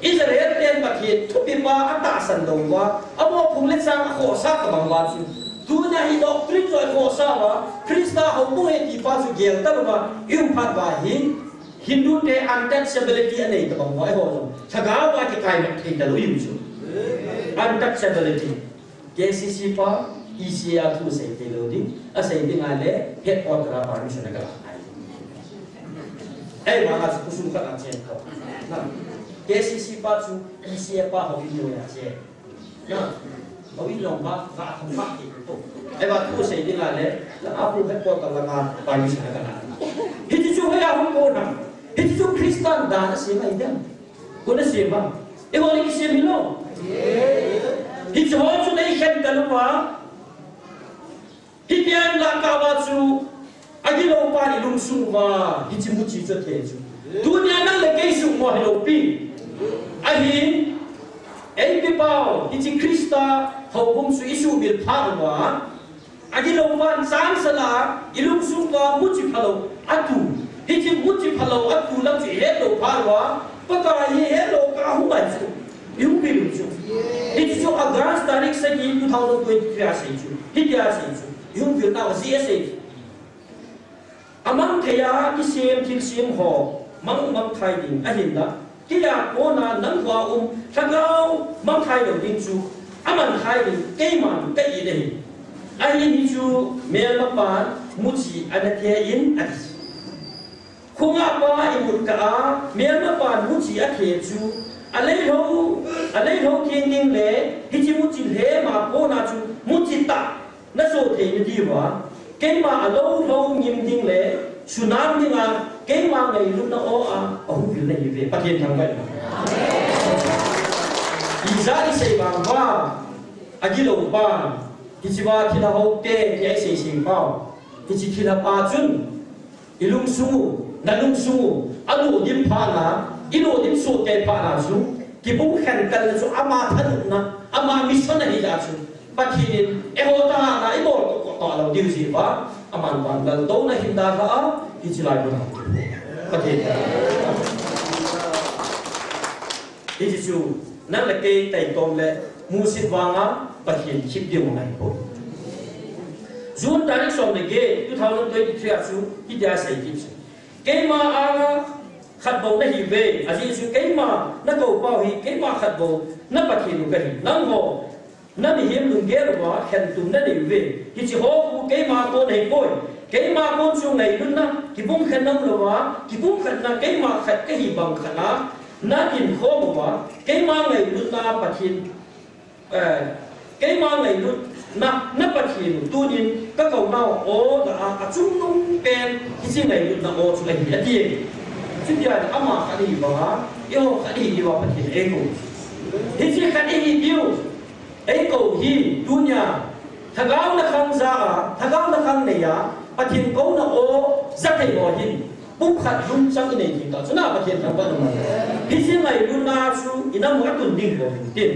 Israel ten Pathen thupipa atahsan lou uva, amophung le chang akhohsah tobang uva chu, tunia hi doctrine joh ikhohsah uva, Christa houbung ahi tipa chu gel talou uva ium phat uva hi, Hindu te untouchability anei tobang uva, eiho jong lhagao a kikaimat thei talou ium chu. Untouchability. K C C pa, E C A a thu sei thei lou ding, asei ding ahile, headquarter a permission agalah ngai. Ahivanga chu khosung khat a chen kho. Na, K C C pa chu E C A pa houin noiya che. Na, houin langa, ga thong ba ti ko. Ahivang thu sei ding ahile, la a khu headquarter langa permission agalah. Hiche chu hoiya hung kona. Hiche chu Christian dan asem ahi dem. Kona sem a. Eiho le kisem hilou. Hiche ho chu nei khen talou va. Hitian lah kah uva chu, agilou pan ilungsung uva hiche muchi chu athe chu. Tunia nang le kei sung mo hilou pi. Ahin, eipipau, hiche Christa houbung chu isuhmil phat uva, agilou pan changsa lah a, ilungsung uva muchi phalou atu. Hiche muchi phalou atu lang chu ihet lou phat uva, Pakai hi ihet lou kah a hung ahi chu. Ihung vil u chu. Hiche chu August tarik sagi two thousand twenty-three a sei chu. Hitia asei chu. Ihung vil nau ajeh asei chu. Amang thei a kisem thilsem ho mang mang thei ding ahinla, kei a kona nangho a um lhagao mang thei lou ding chu aman thei ding keiman ka it ahi. Ahin hichu melmapan muchi ana the in ati. Khonga pa imut kah a, melmapan muchi athe chu, aleilhou, aleilhou theng ding le, hiche muchi lhem a kona chu, muchi tah naso thei nadiuva, keima alou lhou ngim ding le, sunam dinga, keima ngailutna aw a, ahung vil nahiuve, Pathen thangvah in. Ijat isei vang uva, agilou pa, hichea thilha ho te, tia isei sing pau, hiche thilha pa chun, ilungsung u, nalungsung u, alodim phat na, ilodim sohkei phat na chu, kipumkhen kalna chu ama thanopna, ama mission ahi jeh chun, Pathen in eiho tah a ibol toh toh lou diu jeh uva, aman vang laltouna hin dalha a, hiche lai mun a. Pathen. Hiche chu, nang le kei taitom le musit vanga Pathen khip ding ahipoi. June tarik som le get, two thousand twenty-three a chu, hitia asei kit chu. Keima anga khat bou nahiuve, ajeh chu keima nakou pau hi, keima khat bou na Pathen u kahi. Nangho, namihem lunggel uva khentum nanei uve. Hiche ho khu keima kon ahipoi. Keima kon chu ngailutna, kipumkhenna umlouva, kipumkhenna keima khat kahi bang khat a, nadin khom uva, keima ngailutna Pathen, eh, keima ngailutna, na Pathen u tunin kakou nau aw lah a, achungnung pen, hiche ngailutna aw chu ahi, ati. Chutia ama khat ahi banga, eiho khat ihi diuva Pathen eikou. Hiche khat ihi diu. Eikou hi, tunia, lhagao na khang ja a, lhagao na khang nei a, Pathen kouna aw, ja thei ho hin, pumkhat lungchang inei ding ta, chuna Pathen thangvah in um. Hiche ngailutna chu, inam u atun ding bou hin tin.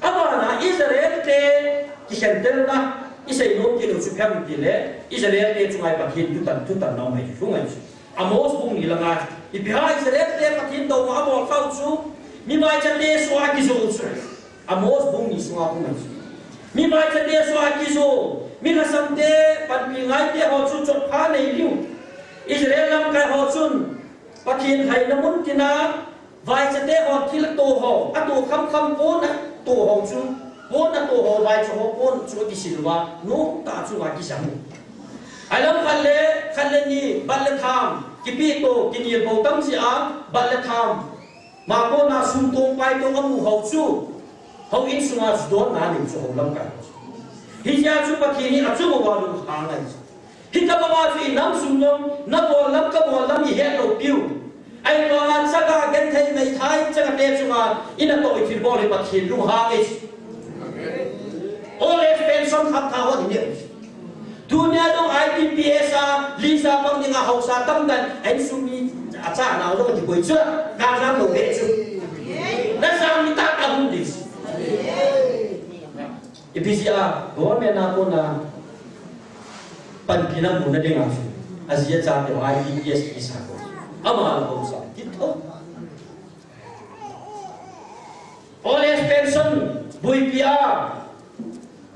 Abana Israel te, kikhentelna, isei nom kit u chu ipi ham itile, Israel te chunga Pathen thutan, thutanna um ahi, hung ahi chu. Amos bung ni langa, ipi ham Israel te Pathen douna abol khau chu, mi vaichate soh a kijo chu. Amos bung ni sunga hung ahi chu. Mi vaichate soh a kijo, mi lhasam te, panpi ngai te ho chu chotpha nei diu. Israel lamkai ho chun, Pathen lhaina mun tina, vaichate ho thil ato ho, ato khamkham pon ato ho chu, pon ato ho, vaicha ho pon chu akisil uva, nomtah a chunga kijam u. Alam khat le, khat le ni, bat le tham, kipi to, kinil bo tam si a, bat le tham. Makona sum tong pai tong amu ho chu. Ho in sunga chu don na lim chu ho lam kai. Hi ya chu Pathen hi a chu mo wa lu ha ngai. Hi ka ba wa chu i nam sum nom, na bol lam ka bol lam i het lo piu. Ai ko na chaga gen thei mai thai chaga te chunga ina to i thil bol hi Pathen lu ha ngai. Ole pension khat kha ho ni. Tunia dong I P P S a, Lisa pang dinga hausa tamdan, en sumi, acha nau dong ti koi chu, ka jam lo he chu. Na jam ni ta ka hum dis. I P C a, government a kona, pan pinang mu na dinga chu. Azia cha te I P P S ki sa ko. Ama hausa, ti to. Old age pension, buipi a.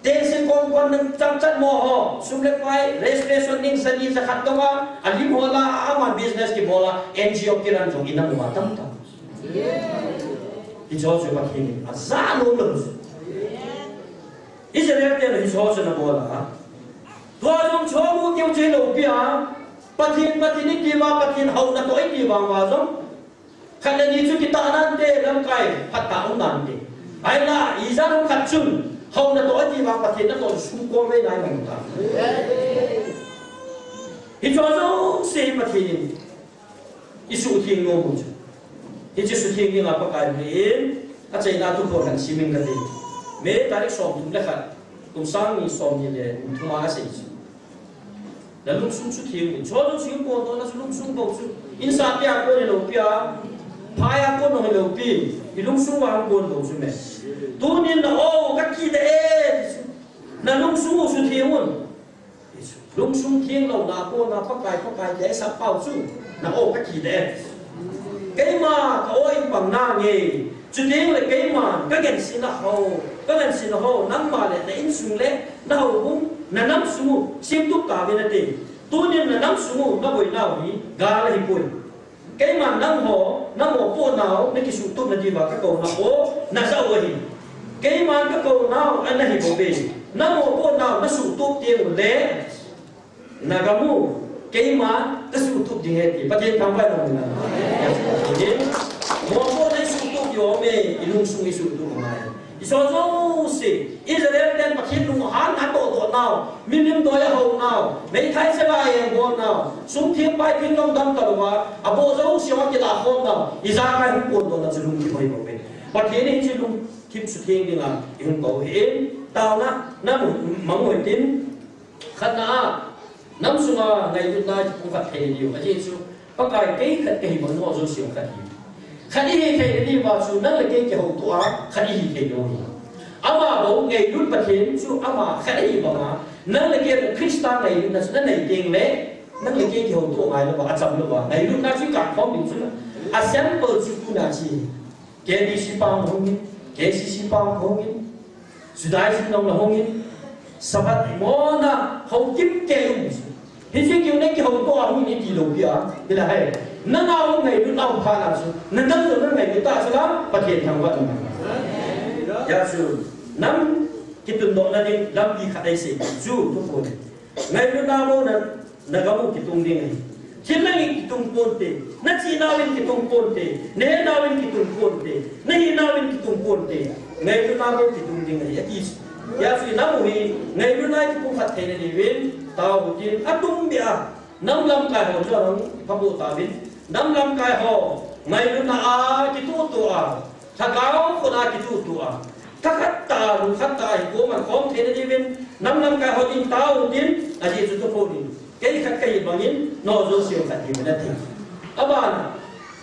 Tension kon kon nang chang chat mo ho. Sum le pai, registration ding sani sa khat tonga. Alim ho la, ama business ki bola, N G O ki ran jong inang wa tam tam. Hi cho cho pa kini. Aza lo lo. Israel te hi cho cho na bola. Tua jong cho mu kiu che lo pia. Pathen, Pathen ni ki ma, Pathen hau na to i ki bang wa jong. Khat le ni chu kitah nante, lamkai phatah um nante. Ahinla, ijat ham khat chun, hau na to ati vang Pathen na to sum kom vei nai mang ta. Hi cho jouse Pathen in, i suhtheng nom u chu. Hiche suhtheng dinga Pakai min in, achaina thuphon kan simin kate. May tarik som thum le khat, kum sang ni som ni le thum a asei chu. Na lungsung chu theng in. Chon lungsung ko to na chu lungsung ko chu. Insa pia ko ni lo pia. Phaya ko no lo pi. I lungsung wa ko lo chu me. Tunin na o ka ki de e. Na lungsung u chu theng un. Lungsung theng lo na ko na Pakai Pakai de sa pau chu. Na o ka ki de. Keima ka oi pang na nge. Chuteng le keiman, ka genseina ho, ka genseina ho, nangma le na insung le, na houbung, na nam sung u, semtup tauvin ati. Tunin na nam sung u, na boinau hi, gal ahi poi. Keiman nangho, na mopohnau, na kisuhtup na diuva ka kouna u, na ja u ahi. Keiman ka kounau, ana hi bouve. Na mopohnau, na suhtup teng u le, Na gam u, keima, ka suhtup ding ahi ti. Pathen thangvah in um hen. Mopohna i suhtup diu aum e, i lungsung i suhtup aum e. I so jouse, Israel ten Pathen lunghan a toh toh nau, milim doi a hou nau, meithai sela a eng bol nau, sum theng pai theng dong dam talou a, aboh jouse a kilah khom nau, ijakai hung pon doh na chu lungthim ahi bou ve. Pathen in hiche lungthim sutheng dinga, i hung kou ahin, taona, na mu, mang u hitin, Khatna a, nam sunga ngailutna kipumkhat theina diu, ajeh chu, Pakai kei khat kahi bang nangho jouse jong khat hi. Khat ihi theina diuva chu, nang le kei kihoutoh a, khat ihi thei lou hi. Ama bou ngailut Pathen chu, ama khat ahi banga, nang le kei Christa ngailutna chu, na nei teng le, nang le kei kihoutoh ngai louva, acham louva, ngailutna chu i kap khom ding chu, a sample chu tuna chu. K B C pang hungin, K C C pang hungin, Judaism nong la hungin, Sabbath mona hou kimkei um. Hiche kiu nei kihoutoh a hungin iti lou pia, ila hai. Nanga hung ngailutna um phat a chu, na nam jong na ngailut ta chu la, Pathen thangvah in um. Hijeh chun, nam kitundohna ding, lampi khat eisei, chu, thuphon. Ngailutna bou na, na gam u kitung ding ahi. Thil nangin kitung ponte, na chihnau in kitung ponte, na hetnau in kitung ponte, na hihnau in kitung ponte. Ngailutna bou kitung ding ahi, ati. Hijeh chun nam u hi, ngailutna kipumkhat theina diuvin, tao tin, atum beh a, nam lamkai ho chu ahung phaboh tauvin, nam lamkai ho, ngailutna a kituhtuh a, Lhagao khut a kituhtuh a, thakhat tah a, lungkhat tah a, hi koman khom theina diuvin, nam lamkai ho ding tao tin, ajeh chu thuphon in, kei khat kahi bangin, nangho jouse jong khat hiuvin ati. Abana,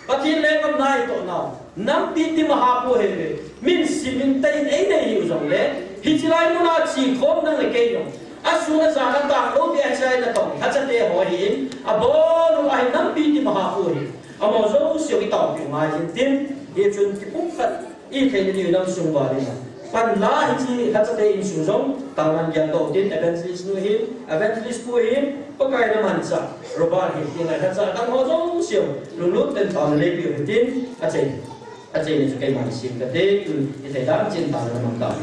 Pathen lenggam na itoh nau, nampi tima ha pou ahi ve, min sim in tah in einei hiu jongle, hiche lai muna che khom nang le kei jong, asun ajan a tang lou tia hiche lai natong, lhachate ho ahin, abon uva hi nampi tima ha pou ahi. Amaho jouse jong itaopeh u ngai jin tin, hichun kipumkhat i theina diu nam sung uva le. Pan la hiche lhachate insung jong, taona gel toh tin, evangelist nu hin, evangelist pu hin, Pakai na manchah, Robert hin, tin lhachate ho jouse jong, lunglut ten taona neipeh u hitin, achaina, achaina chu keiman sem kate, tun, i thei dan chen taona mang ta.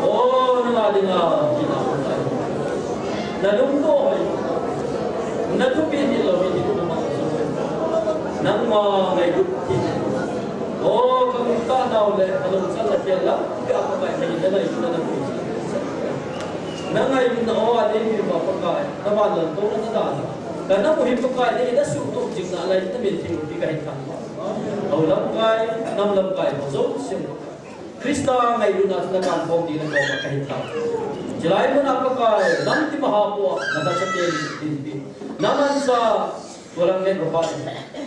Oh, nanga dinga, na lungto hoi. Na thupi ni lo ni na ma. Nangma ngailut ti. Oh, ka lungta nau le, ka lungta la ke la, ka pa ka ni na na na na. Na ngailut na, oh, a ni ma pa ka, na ma lungto na na. Ka na mu hi pa ka ni na su to jing na lai na min ti ti ka hin kan. Hou lamkai, nam lamkai, hou jouse. Christa ngailutna chu na kan khom ding na koma ka hin tao. Chulai muna Pakai, nam ti maha po, na ka chate din pi. Na mansa, tulang le ropa.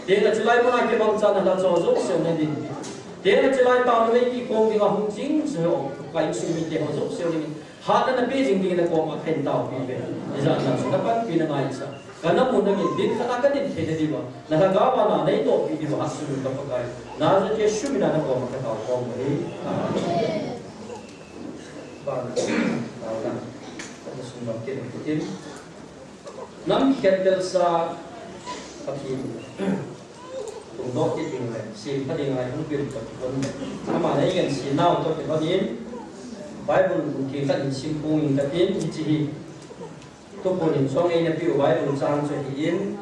Tena chulai muna kimangcha na la cho jouse na din pi. Tena chulai tao na mei kikhom ding a hung jing, so, ka insung mite hou jouse na din. Hatna na pe jing ding na koma ka hin taopi ve. Ijat na chu na panpi na ngaisa. Ka na mu na ngin din khat a ka din thei na diuva. Na lhagao a na nei tohpi diuva hatsun ka Pakai. Nazareth Jesu mina na koma ka tao khom uve. Amen. Bana. Bana. Ka sun bam kit in. Nam khentel sa Pathen. Tungdoh kit ding le, sempha ding a hung pil toh kibon le. Ama na i ngen si nau toh kibon in, Bible kum theng khat in sim pung in ka tin, hiche hi. Thuphon in chong eina peh u Bible chang chu ahin,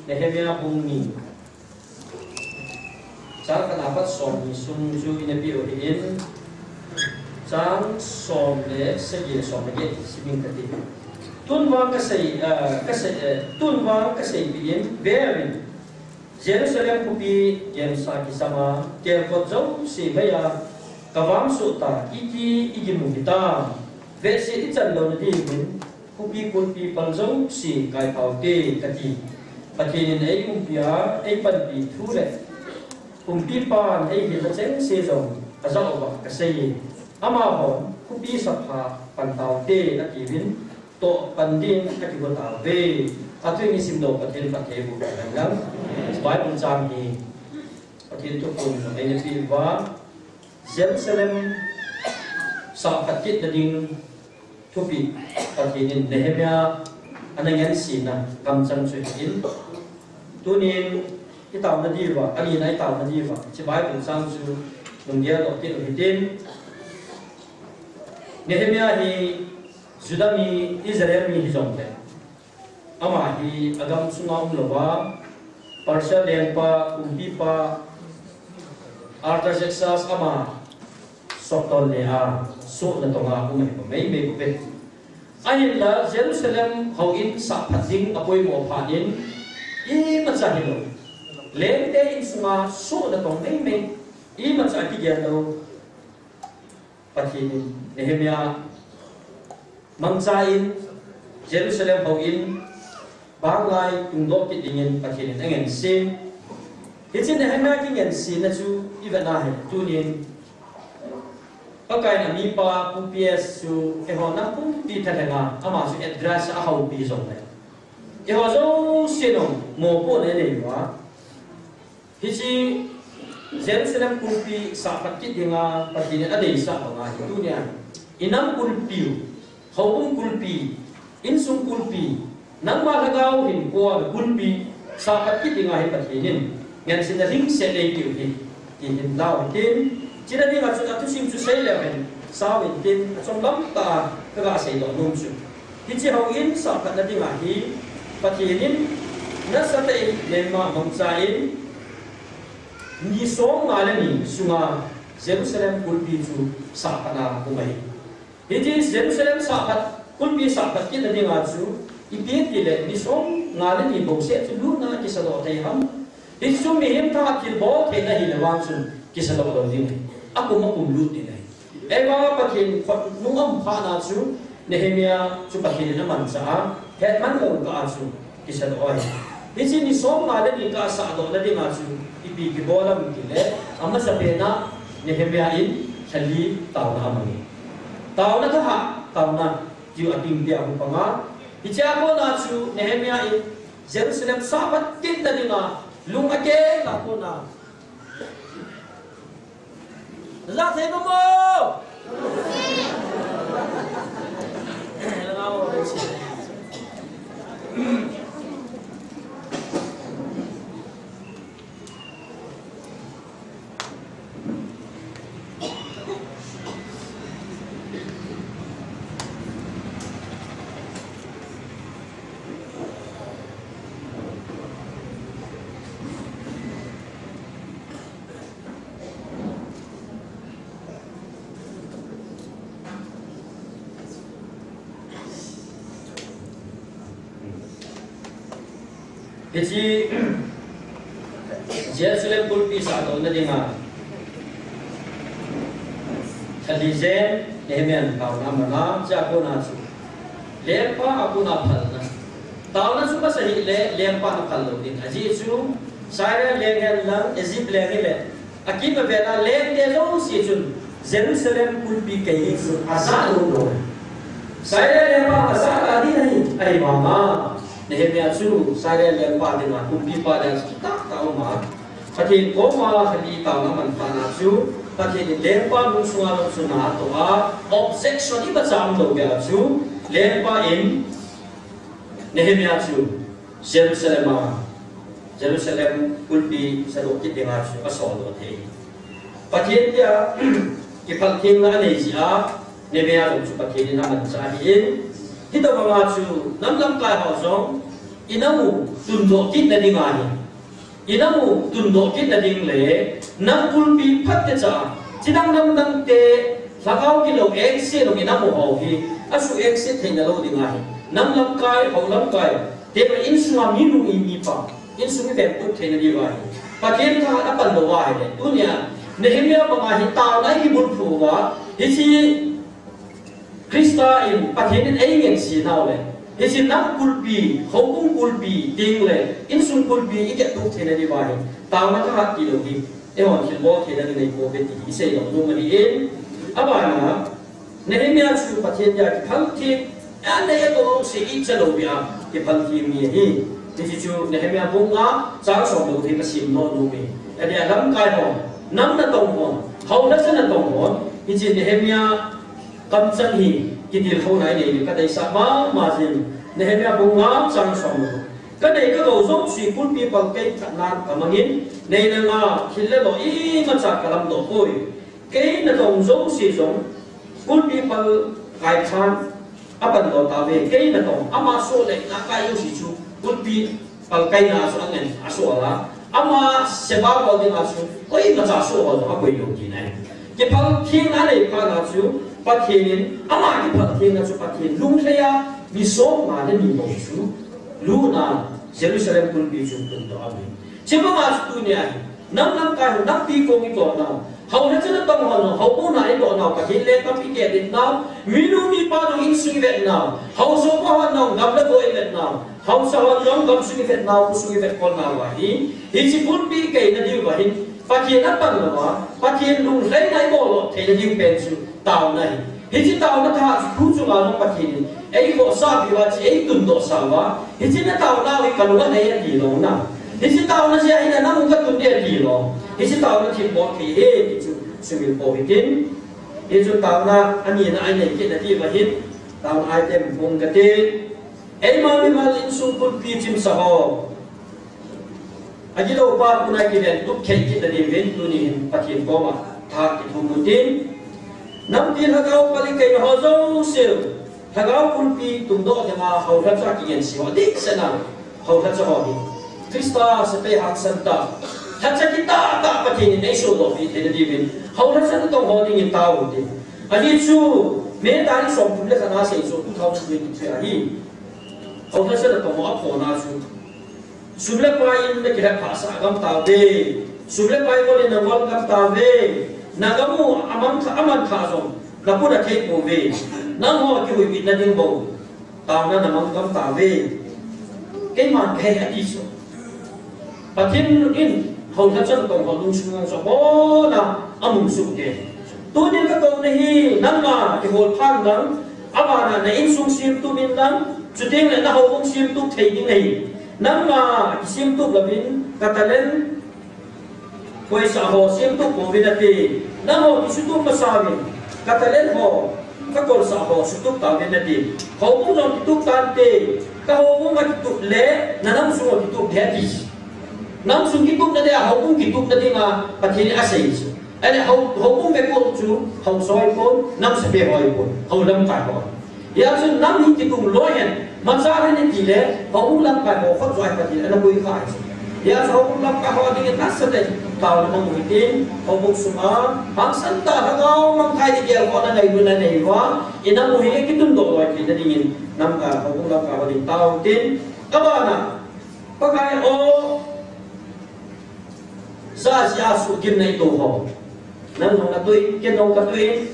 Nehemiah bung ni. Chang khat apat som ni sung chu ina peh u ahin, chang som le sagi le som le get sim in ka tin. Tun vang ka sei, ah, ka sei, eh, tun vang ka seipeh in, veuvin. Jerusalem khopi gemsa kisama, kelkot jouse maiya, ka vamsoh ta, iti igimu hitam. Vetsah ichan louna diuvin, khopi kulpi pal jouse kaipha ute, kati. Pathen in eiumpi a, eipanpi thu le umpipan eihilna chengse jong ajah uva kasei e. Amahon khopi sapha pan taute, atiuvin, toh pan din akigo tauve. Athu in isim doh Pathen phattheiboh hen lang. Bible chang hi Pathen thuphon eina peh uva, Jerusalem sahphat kitna ding thupi Pathen in Nehemiah ana ngenseina kamchang chu ahin. Tunin itaona diuva, anina itaona diuva, hiche Bible chang chu lunggel doh kit u hitin. Nehemiah hi Judah mi, Israel mi hijongle, ama hi agam sunga umlouva, Persia lengpa, kumpipa, Artaxerxes ama sotton le a, sohna tonga um ahi meimei bouve. Ahinla Jerusalem houin sahphat ding apoimo phat in, imacha hilou, lengte insunga sohna tong meimei, imacha kigel lou. Pathen in Nehemiah mangcha in Jerusalem houin banglai tungdoh kit dingin Pathen in angense. Hiche Nehemiah kingensena chu ivet na hi, tunin Pakai in amipa Pu P S chu eiho nam pumpi thalhenga, ama chu Esdras a houpi jongle, eiho jousen mopohna inei uva. Hiche Jerusalem kulpi sahphat kit dinga Pathen in adeisah banga hi tunia, inam kulpi u, houbung kulpi, insung kulpi, nangma lhagao hinkho a kulpi sahphat kit dinga hi Pathen in ngensetna lhingset eipeh u hi, ti hin lau hitin, chuna dinga chun athusim chu seileu hen, sao intin, achomlam tah a kaga seidoh nom chu. Hiche houin sahphatna dinga hi Pathen in nasatah in Nehemiah mangcha in, ni somnga le ni sunga Jerusalem kulpi chu sahphatna um ahi. Hiche Jerusalem sahphat, kulpi sahphat kitna dinga chu ipi tile ni somnga le ni bouseh chu lutna kisadoh thei ham? Hichu mihem thahat thilbol theina hile vang chun kisadoh lou ding ahi. Akum akum lut ding ahi. Eivang a Pathen khut nung aum phat na chu Nehemiah chu Pathen in amanchah a, hetman lou kah a chu kisadoh ahi. Hiche ni somnga le ni kah a sahdohna dinga chu ipi kibol ham tile, amasapen a Nehemiah in lhali taona amang e. Taona thahat, taona tiu ating dia hung panga. Hichea kona chu Nehemiah in Jerusalem sahphat kitna dinga lung akeng a kona. Jathei mamo! Hiche Jerusalem kulpi sahdoh na dinga thali jen Nehemiah in taona aman a, chua kona chu lengpa a kona phalna. Taona chu masa hile lengpa a phal lou ding. Ajeh chu Syria leng hen lang, Egypt leng hile, akima vena lengte jouse chun Jerusalem kulpi kei hi chu ajah lou lou. Syria lengpa ajah ta ding ahi, ahivanga Nehemiah chu Syria lengpa dinga, kulpipa dinga chu kitah tah a um a. Pathen koma thali taona aman phat na chu, Pathen in lengpa lungsunga lungsunna atoh a, objection imacha umlou beh a chu, lengpa in Nehemiah chu Jerusalem a, Jerusalem kulpi sahdoh kit dinga chu asol doh thei. Pathen tia kiphal thengna anei jeh a, Nehemiah jong chu Pathen in amanchah ahin. Hitobanga chu nam lamkai ho jong inam u tundoh kitna ding ahi. Inam u tundoh kitna ding le, nam kulpi phatechan, chidang namdang te, lhagao kilou engse lou inam u ho hi, asuh engse theina lou ding ahi. Nam lamkai, hou lamkai, te insunga minu mi mipa, insung iveng tup theina diu ahi. Pathen thahat apan lou ahile, tunia Nehemiah banga hi taona ikibulphu uva, hiche Christa in Pathen in eingansei nau le, hiche nam kulpi, houbung kulpi, tengle insung kulpi ikitup theina diuva hi, taona thahat tilou hi, eihon thilbol theina ding neipouve ti hi isei nom nom ahin. Abana, Nehemiah chu Pathen dia kiphal theng, anei atoh jouse icha lou beh a kiphal theng mi ahi. Hiche chu Nehemiah bung nga chang som lou thei kasim nom nom e. Adeh a lamkai ho, nam natong ho, hou lhacha natong ho, hiche Nehemiah kamchang hi kitilkhouna inei ding kadeisah mama jin. Nehemiah bung nga chang som lou. Kanei kagou jouse kulpi palkai khat nan kamangin, neina nga thil le lo imacha kalamdoh poi. Kei natong jouse jong kulpi palkai khat apandoh tauve. Kei natong ama soh le nakai jouse chu kulpi palkaina a chu angen asol a, ama seba bol dinga chu koimacha soh ho jong akoi lou tina ahi. Kiphal thengna anei phat na chu Pathen in, ama kiphal thengna chu Pathen lunglhai a mi som nga le ni bou chu lutna Jerusalem kulpi chu tundoh ahi. Chubanga chu tunia hi, nam lamkai ho, nampi kong itoh nau, hou lhacha natong ho, houbung na itoh nau, Pathen lenggam ikeh den nau, minu mipa jong insung ivet nau, haosa pa hon jong gam le go ivet nau, haosa hon jong gamsung ivet nau, khosung ivet khol nau ahi. Hiche kulpi kaina diuva hin, Pathen apan louva, Pathen lunglhaina ibol lou theina diu pen chu taona ahi. Hiche taona thahat chu thu chunga jong Pathen in eikhohsah peh uva, hiche eitundoh sah uva, hiche nataonau hi kalung anei ati lou na. Hiche taona jeh a hin nanam u katun ding ati lou. Hiche taona thilbol thei ahi ti chu sumil pou hitin. Hichu taona anina a inei kitna diuva hin, taona item bung kati. Eima mimal insung kulpi chimsah ho, agilou pa kona kiven tup thei kitna diuvin tuni hin Pathen koma thahat kithum utin. Nampi lhagao pal ikaina ho jouse, lhagao kulpi tundoh dinga hou lhacha kingansei ho, dihsetna hou lhacha ho hi Christa sepai hangsan tah, lhacha kitah tah Pathen in eisodoh peh theina diuvin hou lhacha natong ho dingin tao utin. Ajeh chu May tarik somthum le khat a sei chu two thousand twenty-three ahi. Hou lhacha natong ho aphona chu, sum le pai in nakilhep phahsah gam tauve. Sum le pai bol in nagol gam tauve. Nagam u aman kha, aman kha jong napuna thei pouve. Nangho kihuhbitna ding bou taona namang gam tauve. Keiman kahe ati chu. Pathen in hou lhacha natong ho lungsung jong chu abona amu soh e. Tunin kakouna hi, nangma kihol phat lang, abana na insung semtup in lang, chuteng le na houbung semtup thei ding ahi. Nangma kisemtup louvin, ka talent koisah ho semtup pouvin nate. Nangho kisutup masa uvin, ka talent ho, ka kolsah ho sutup tauvin nate. Houbung jong kitup tante, ka houbung akitup le, na namsung akitup ding ati. Namsung kitupna dia houbung kitupna dinga Pathen in asei chu. Ahile hou, houbung vekol chu haosa hipon, namsepai ho hipon, hou lamkai ho. Hijeh chun nam hi kitung loi hen, machal hen itile, houbung lamkai ho khut joh a Pathen in ana pui kha ahi chu. Hijeh chun houbung lamkai ho dingin nasatah in taona namu hitin, houbung sunga hangsan tah lhagao mangthah in igelkhohna ngailutna nei uva, inam u hi kitundoh loi theina dingin nam, ah, houbung lamkai ho dingin tao hitin. Abana, Pakai o, ja jia sugimna ito ho. Nang jong natui, ken jong katui,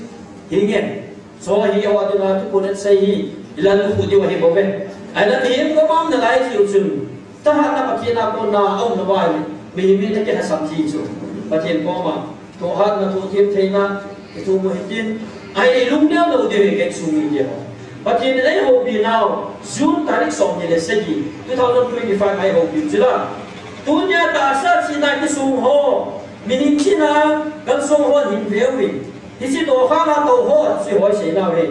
hinge. Chu hi awa ding a thuphon asei hi, ilan lukhu diu ahi bouve. Ahinla mihem koma umna lai jiu chun, thahatna Pathen a kona aumna uva hi, mihem in akilhasam ji chu Pathen koma thohhatna, thohthem theina, ithum u hitin, ahi, ilungneo lou diu hi ka insung mite ho. Pathen in eihoupi nau, June tarik somni le sagi, two thousand twenty-five a eihoupiu chu la. Tunia tahsa chihna kisong ho, mihem chihna kalsong hon hin veuvin. Hiche tokhang a tou ho, hiche ho isei nau hi.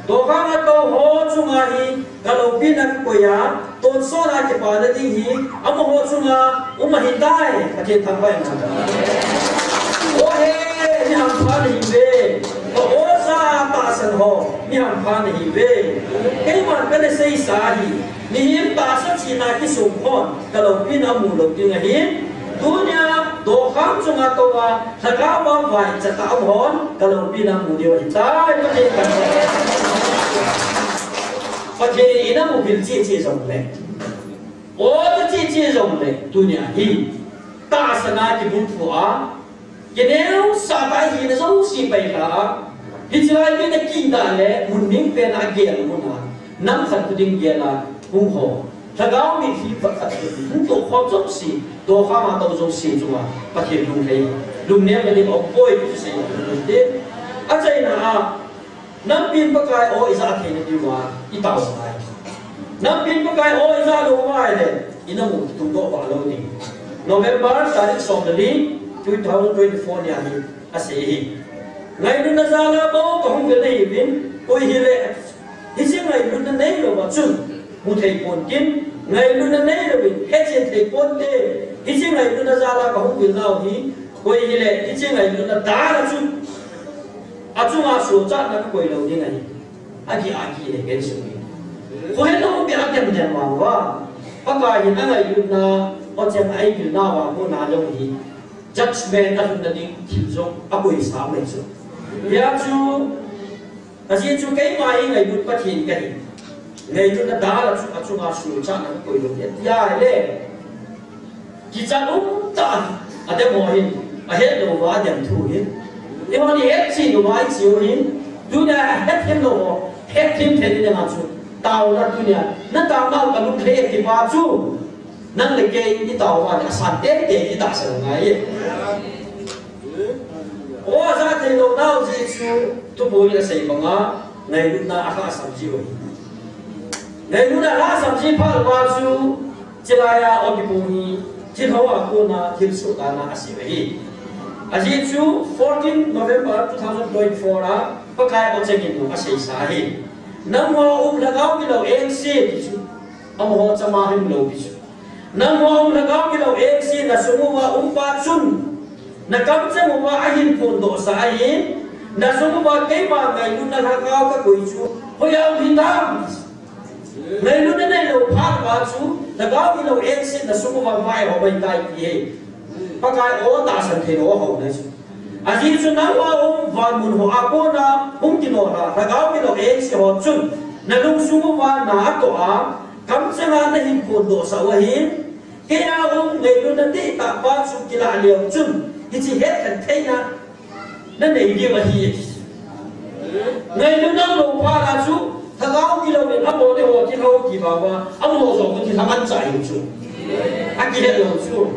Tokhang a tou ho chunga hi kaloupina kakoi a, tonsot a kipana ding hi amaho chunga um ahitai, Pathen thangvah in. O he, mi hampha nahiuve. Ka oja tahsan ho, mi hampha nahiuve. Keiman kana seisa hi, mihem tahsa chihna kisong hon kaloupina amu lou ding ahin, tunia tokhang chunga tou a, lhagao a vaichat a um hon kaloupina amu diu ahitai, Pathen thangvah. Pathen in amu vil cheh cheh jongle, o ta cheh cheh jongle, tunia hi tahsan a kibulphu a, kineosah tah a hina jouse pailha a, hiche lai pen a kida le mun ding pen a gel mun a, nam khat khu ding gel a hung ho, lhagao mitlhi khat khat hung tohkhom jouse, tokhang a tou jouse chunga Pathen lunglhai, lungnemna ding aumpoi ti chu sei u hite. Achaina a, Nampi in Pakai o ija theina diuva itao ngai. Nampi in Pakai o ija lou uva ahile, ina mu tungdoh vah lou ding. November tarik som le li, two thousand twenty-four nia hi asei hi. Ngailutna jal a bou kahung vil nahiuvin, koi hile, hiche ngailutna neilouva chun mu thei ponte, ngailutna neilouvin hechen thei ponte, hiche ngailutna jal a kahung vil nau hi, koi hile, hiche ngailutna dal a chu achunga sochatna kakoi lou ding ahi. Agi agi le ken sumi. Khohe lou bia dem dem vang uva, Pakai hin angailutna, o cheng a eivil nauva kona jong hi judgment alhunna ding thil jong akoisa mai chu. Hia chu, ajeh chu keima hi ngailut Pathen kahi. Ngailutna dal a chu achunga sochatna kakoi lou ding ahi. Tia ahile, kichat um tah a, adem ho hin, ahet lou uva adem thu hin. Eihon ihet cheh uva icheu hin. Tunia ahet them lou ho, het them thei ding a chu. Taona tunia, nataonau kalunglhai e ti pa chu. Nang le kei itao uva le asan tei tei itahsan ngai e. O, aja theilou nau jeh chu, thuphon in asei banga, ngailutna alhahsam ji u ahi. Ngailutna alhahsam ji phat uva chu, chulai a o kipum hi, thilha a kona thilsoh tana asei u ahi. Ajeh chu fourteen November two thousand twenty-four a, Pakai o chengin jong aseisa ahi. Nangho um lhagao gilou engse ti chu, amaho chama him lou ti chu. Nangho um lhagao gilou engse nasung uva um pa chun, nakamcheng uva ahin phondohsah ahin, nasung uva keima ngailutna lhagao kakoi chu hoiya um hitam? Ngailutna neilou phat uva chu, lhagao gilou engse nasung uva vai ho mai tai ti hi. Pakai o tahsan theilou ho nai chu. Ajeh chu nangho um van mun hoa kona hung kinoh lha, lhagao gilou engse ho chun, nalungsung uva na atoh a, kamcheng a nahin phondohsah u ahin, keia um ngailutna dihtah pa chu kilah leu chun, hiche hetkhen theina nanei diu ahi. Ngailutna umlou phat a chu, lhagao gilou in amaho le ho thilha u kivah uva, amaho jong khu thilha manchah ahi chu. Akihet lou chu.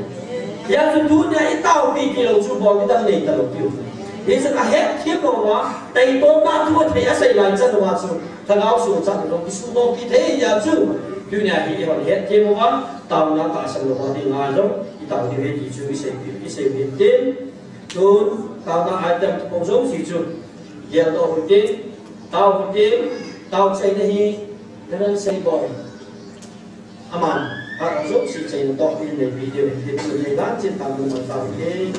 Hia chu tunia itaopi tilou chu bol kidang nei talou piu. Hichun ahetthem louva, taitomna thu athei asei lai chan uva chu, lhagao sochatna jong kisumo kit thei hia chu. Tunia hi eihon hetthem uva, taona tahsan louva dinga jong itao diu ahi ti chu isei, isei u hinte. Tun, taona item kibang jouse chu geldoh u hite, tao u hite, tao chaina hi, Reverend Seiboi. Aman, phat jouse chaina toh in neipi diu ahi, tun neidan chin tao u hite.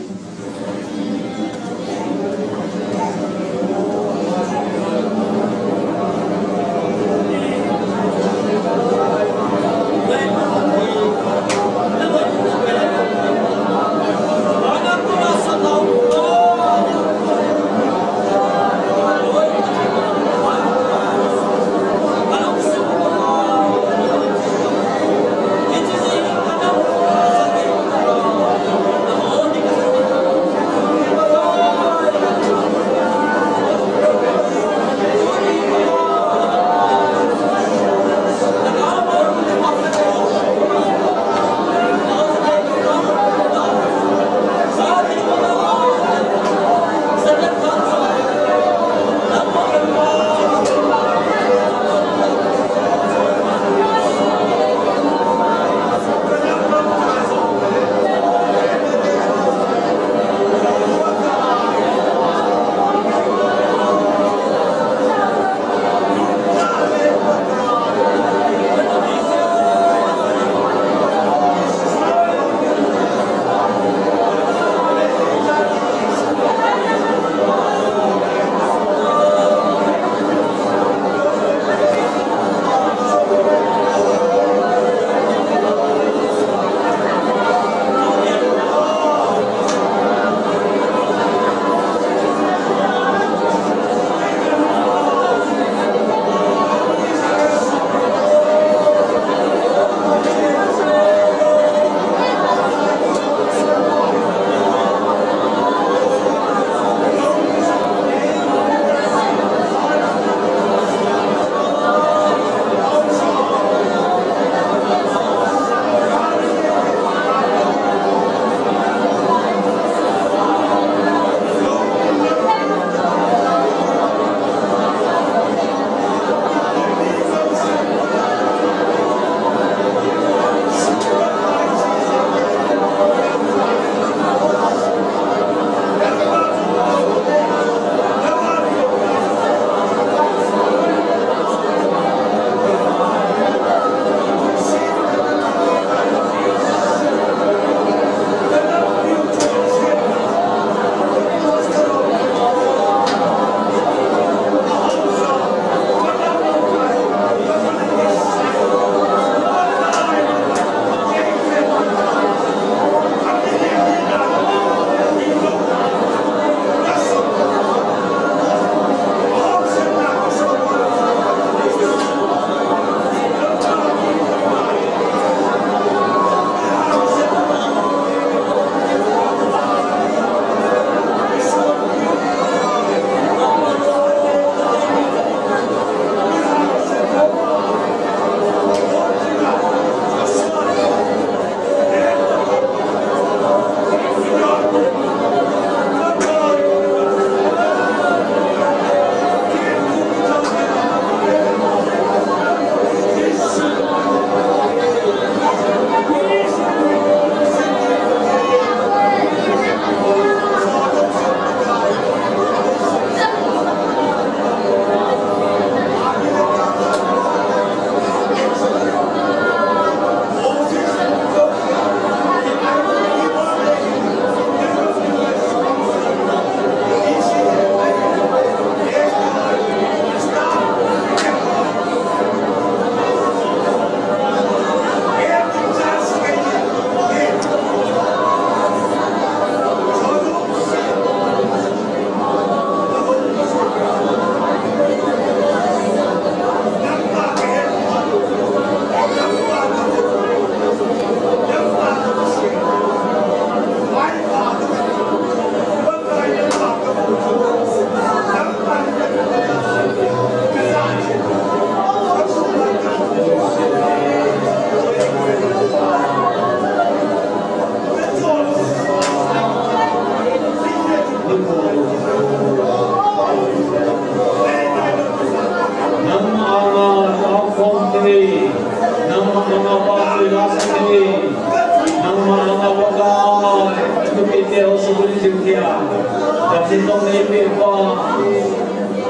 Pathen toh nei pe pa.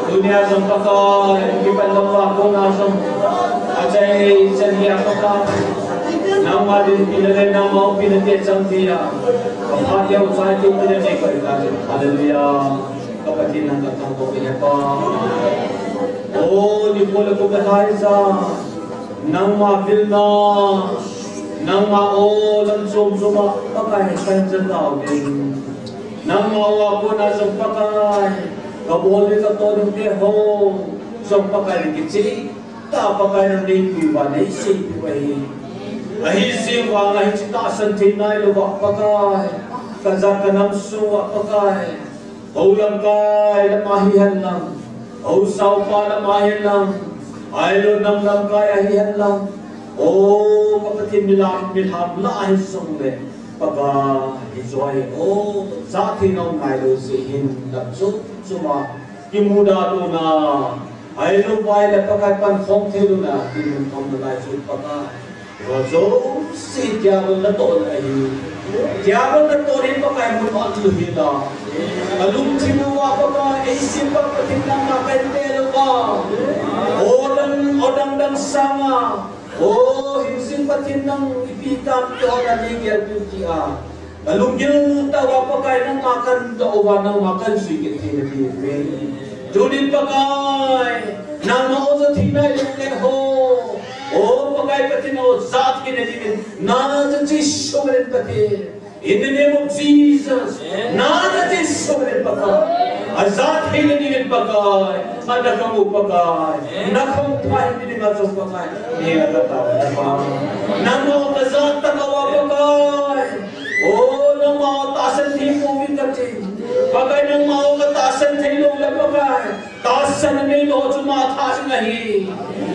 Tunia jong Pakai, kipan lam pa kona jong. Achai chan hia Pakai. Nangma dinpina le nangma ompina te chang tia. Ka phat leu chai tu pina nei pai ta. Hallelujah. Ka Pathen nang ka thangvah in he pa. O, ni ko le ko ka hai sa. Nangma vilna. Nangma o lam chom chom a Pakai kan chan tau ding. Nangma o a kona jong Pakai. Ka bol le ka to ding te ho. Jong Pakai le kicheh. Ta Pakai nang nei pui uva nei sei pui uva hi. Ahi jeh vang a hiche tahsan thei nailouva Pakai. Ka jat ka nam sunga Pakai. Hou lamkai lam a hihen lang. Hou saopa lam a hihen lang. Ahilou nam lamkai a hihen lang. O, ka Pathen milam, milam lah a hi jong le. Pakai, hiche hi, o, jat thei nau ngailou jeh hin, lam chom chom a. Kimuda louna, ahilou vai le Pakai pankhom thei louna, dinmun khom nalai chu Pakai. Hiho jouse diabol natoh ahi. Diabol natoh in Pakai mun ot lou hila. Alungthim uva Pakai, eisem pa Pathen nangma kahin te louva. O dang, o dang dang sanga. O, hingjing Pathen nang ipi tam ti ho nanei gel piu tia. Nalunggil tah uva Pakai nangma kahin doh uva nangma kahin jui kit thei na diu ve. Tunin Pakai, nangma o jat thei nai lou le ho. O Pakai Pathen o jat thei na diuvin. Nang jat Jesu min in Pathen. In the name of Jesus. Nang jat Jesu min in Pakai. Ajat thei na diuvin Pakai. Ana kamu Pakai. Na khang phai ni dinga jong Pakai. Ni na ka tao na pa. Nangma o ka jat tah uva Pakai. O, nangma o tahsan thei pouvin kati. Pakai nangma o ka tahsan thei lou le Pakai. Tahsan nei lou chu ma tha jing ahi.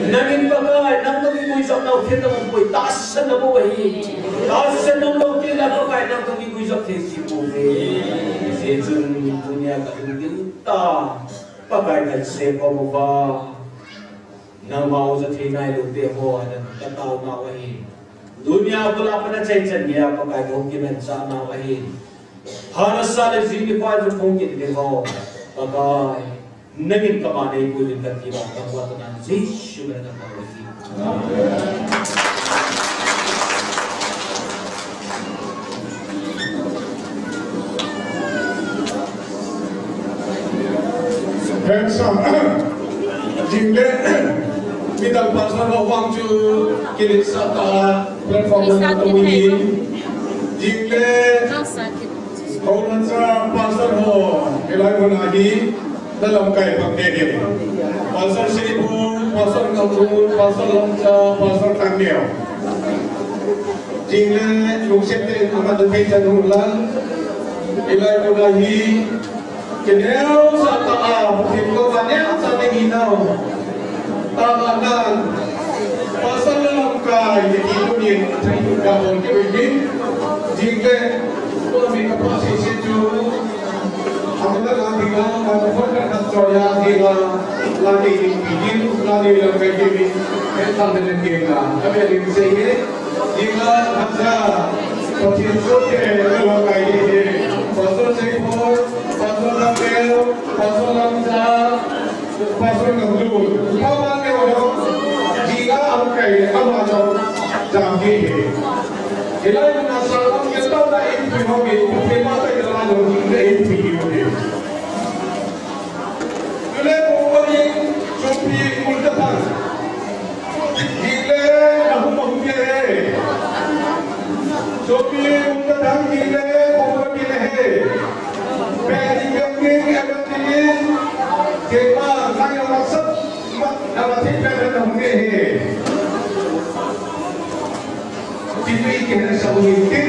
Nangin Pakai, nang toh kiguijop nau thil na um poi, tahsan na bou ahi. Tahsan na um lou thil na Pakai, nang toh kiguijop thei ji pouve. Hijeh chun tunia ka lunggil tah. Pakai kahin sei khom uva. Nangma o jat thei nai lou te ho a nang ka tao nau ahi. Tunia bula pana chai chan nia Pakai ka hung kimanchah nau ahi. Phat asah le jing nikho a jong hung kit ding ho. Pakai. Nangin kama nei puiyin kati uva ka tao nau ahi. Jesu min a ka tao ahi. Thanks, sir. Jingle, middle pastor ho vang chu kiletsah tah a platform a tou in. Jingle, houlamcha pastor ho, hilai mun a hi, na lamkai pang te hi. Pastor Seiboi, Pastor Ngamlun, Pastor Lamcha, Pastor Kangneo. Jingle, lungset tah in amat na thei chan hung lang. Hilai mun a hi, kineosah tah a, Pathen koma neocha ding hinau. Tah a nan, Pastor lamkai, ni ti tunin, athei tu ka bol kit uvin. Jingle, koi mi ka pa sese chu. Amun a la dinga, microphone khat khat choi a, dinga, la ding pi ding, la ding lamkai ding, he than den ding ka. Ka be ding sei he. Dinga, khat cha, Pathen sohte, ka lamkai ding he. Pastor Seiboi, Pastor Lamkai, Pastor Lamcha, Pastor Ngamlun. Upa man neo jong, dinga, lamkai, ama jong, jam ding he. Hilai mun a sa lamkai, tao na in pi ho, in pi ma ta, in la jong, in pi ho. Tule ko ko ni, sopi ulta thang. Dile, na hum hum ye he. Sopi ulta thang dile, ko ko ni he. Pe ni ke ni ke ni. Ke ma, na ya ma sab, ma, na ma thi pe na hum ye he. Ti tu i ke na sa hum ye.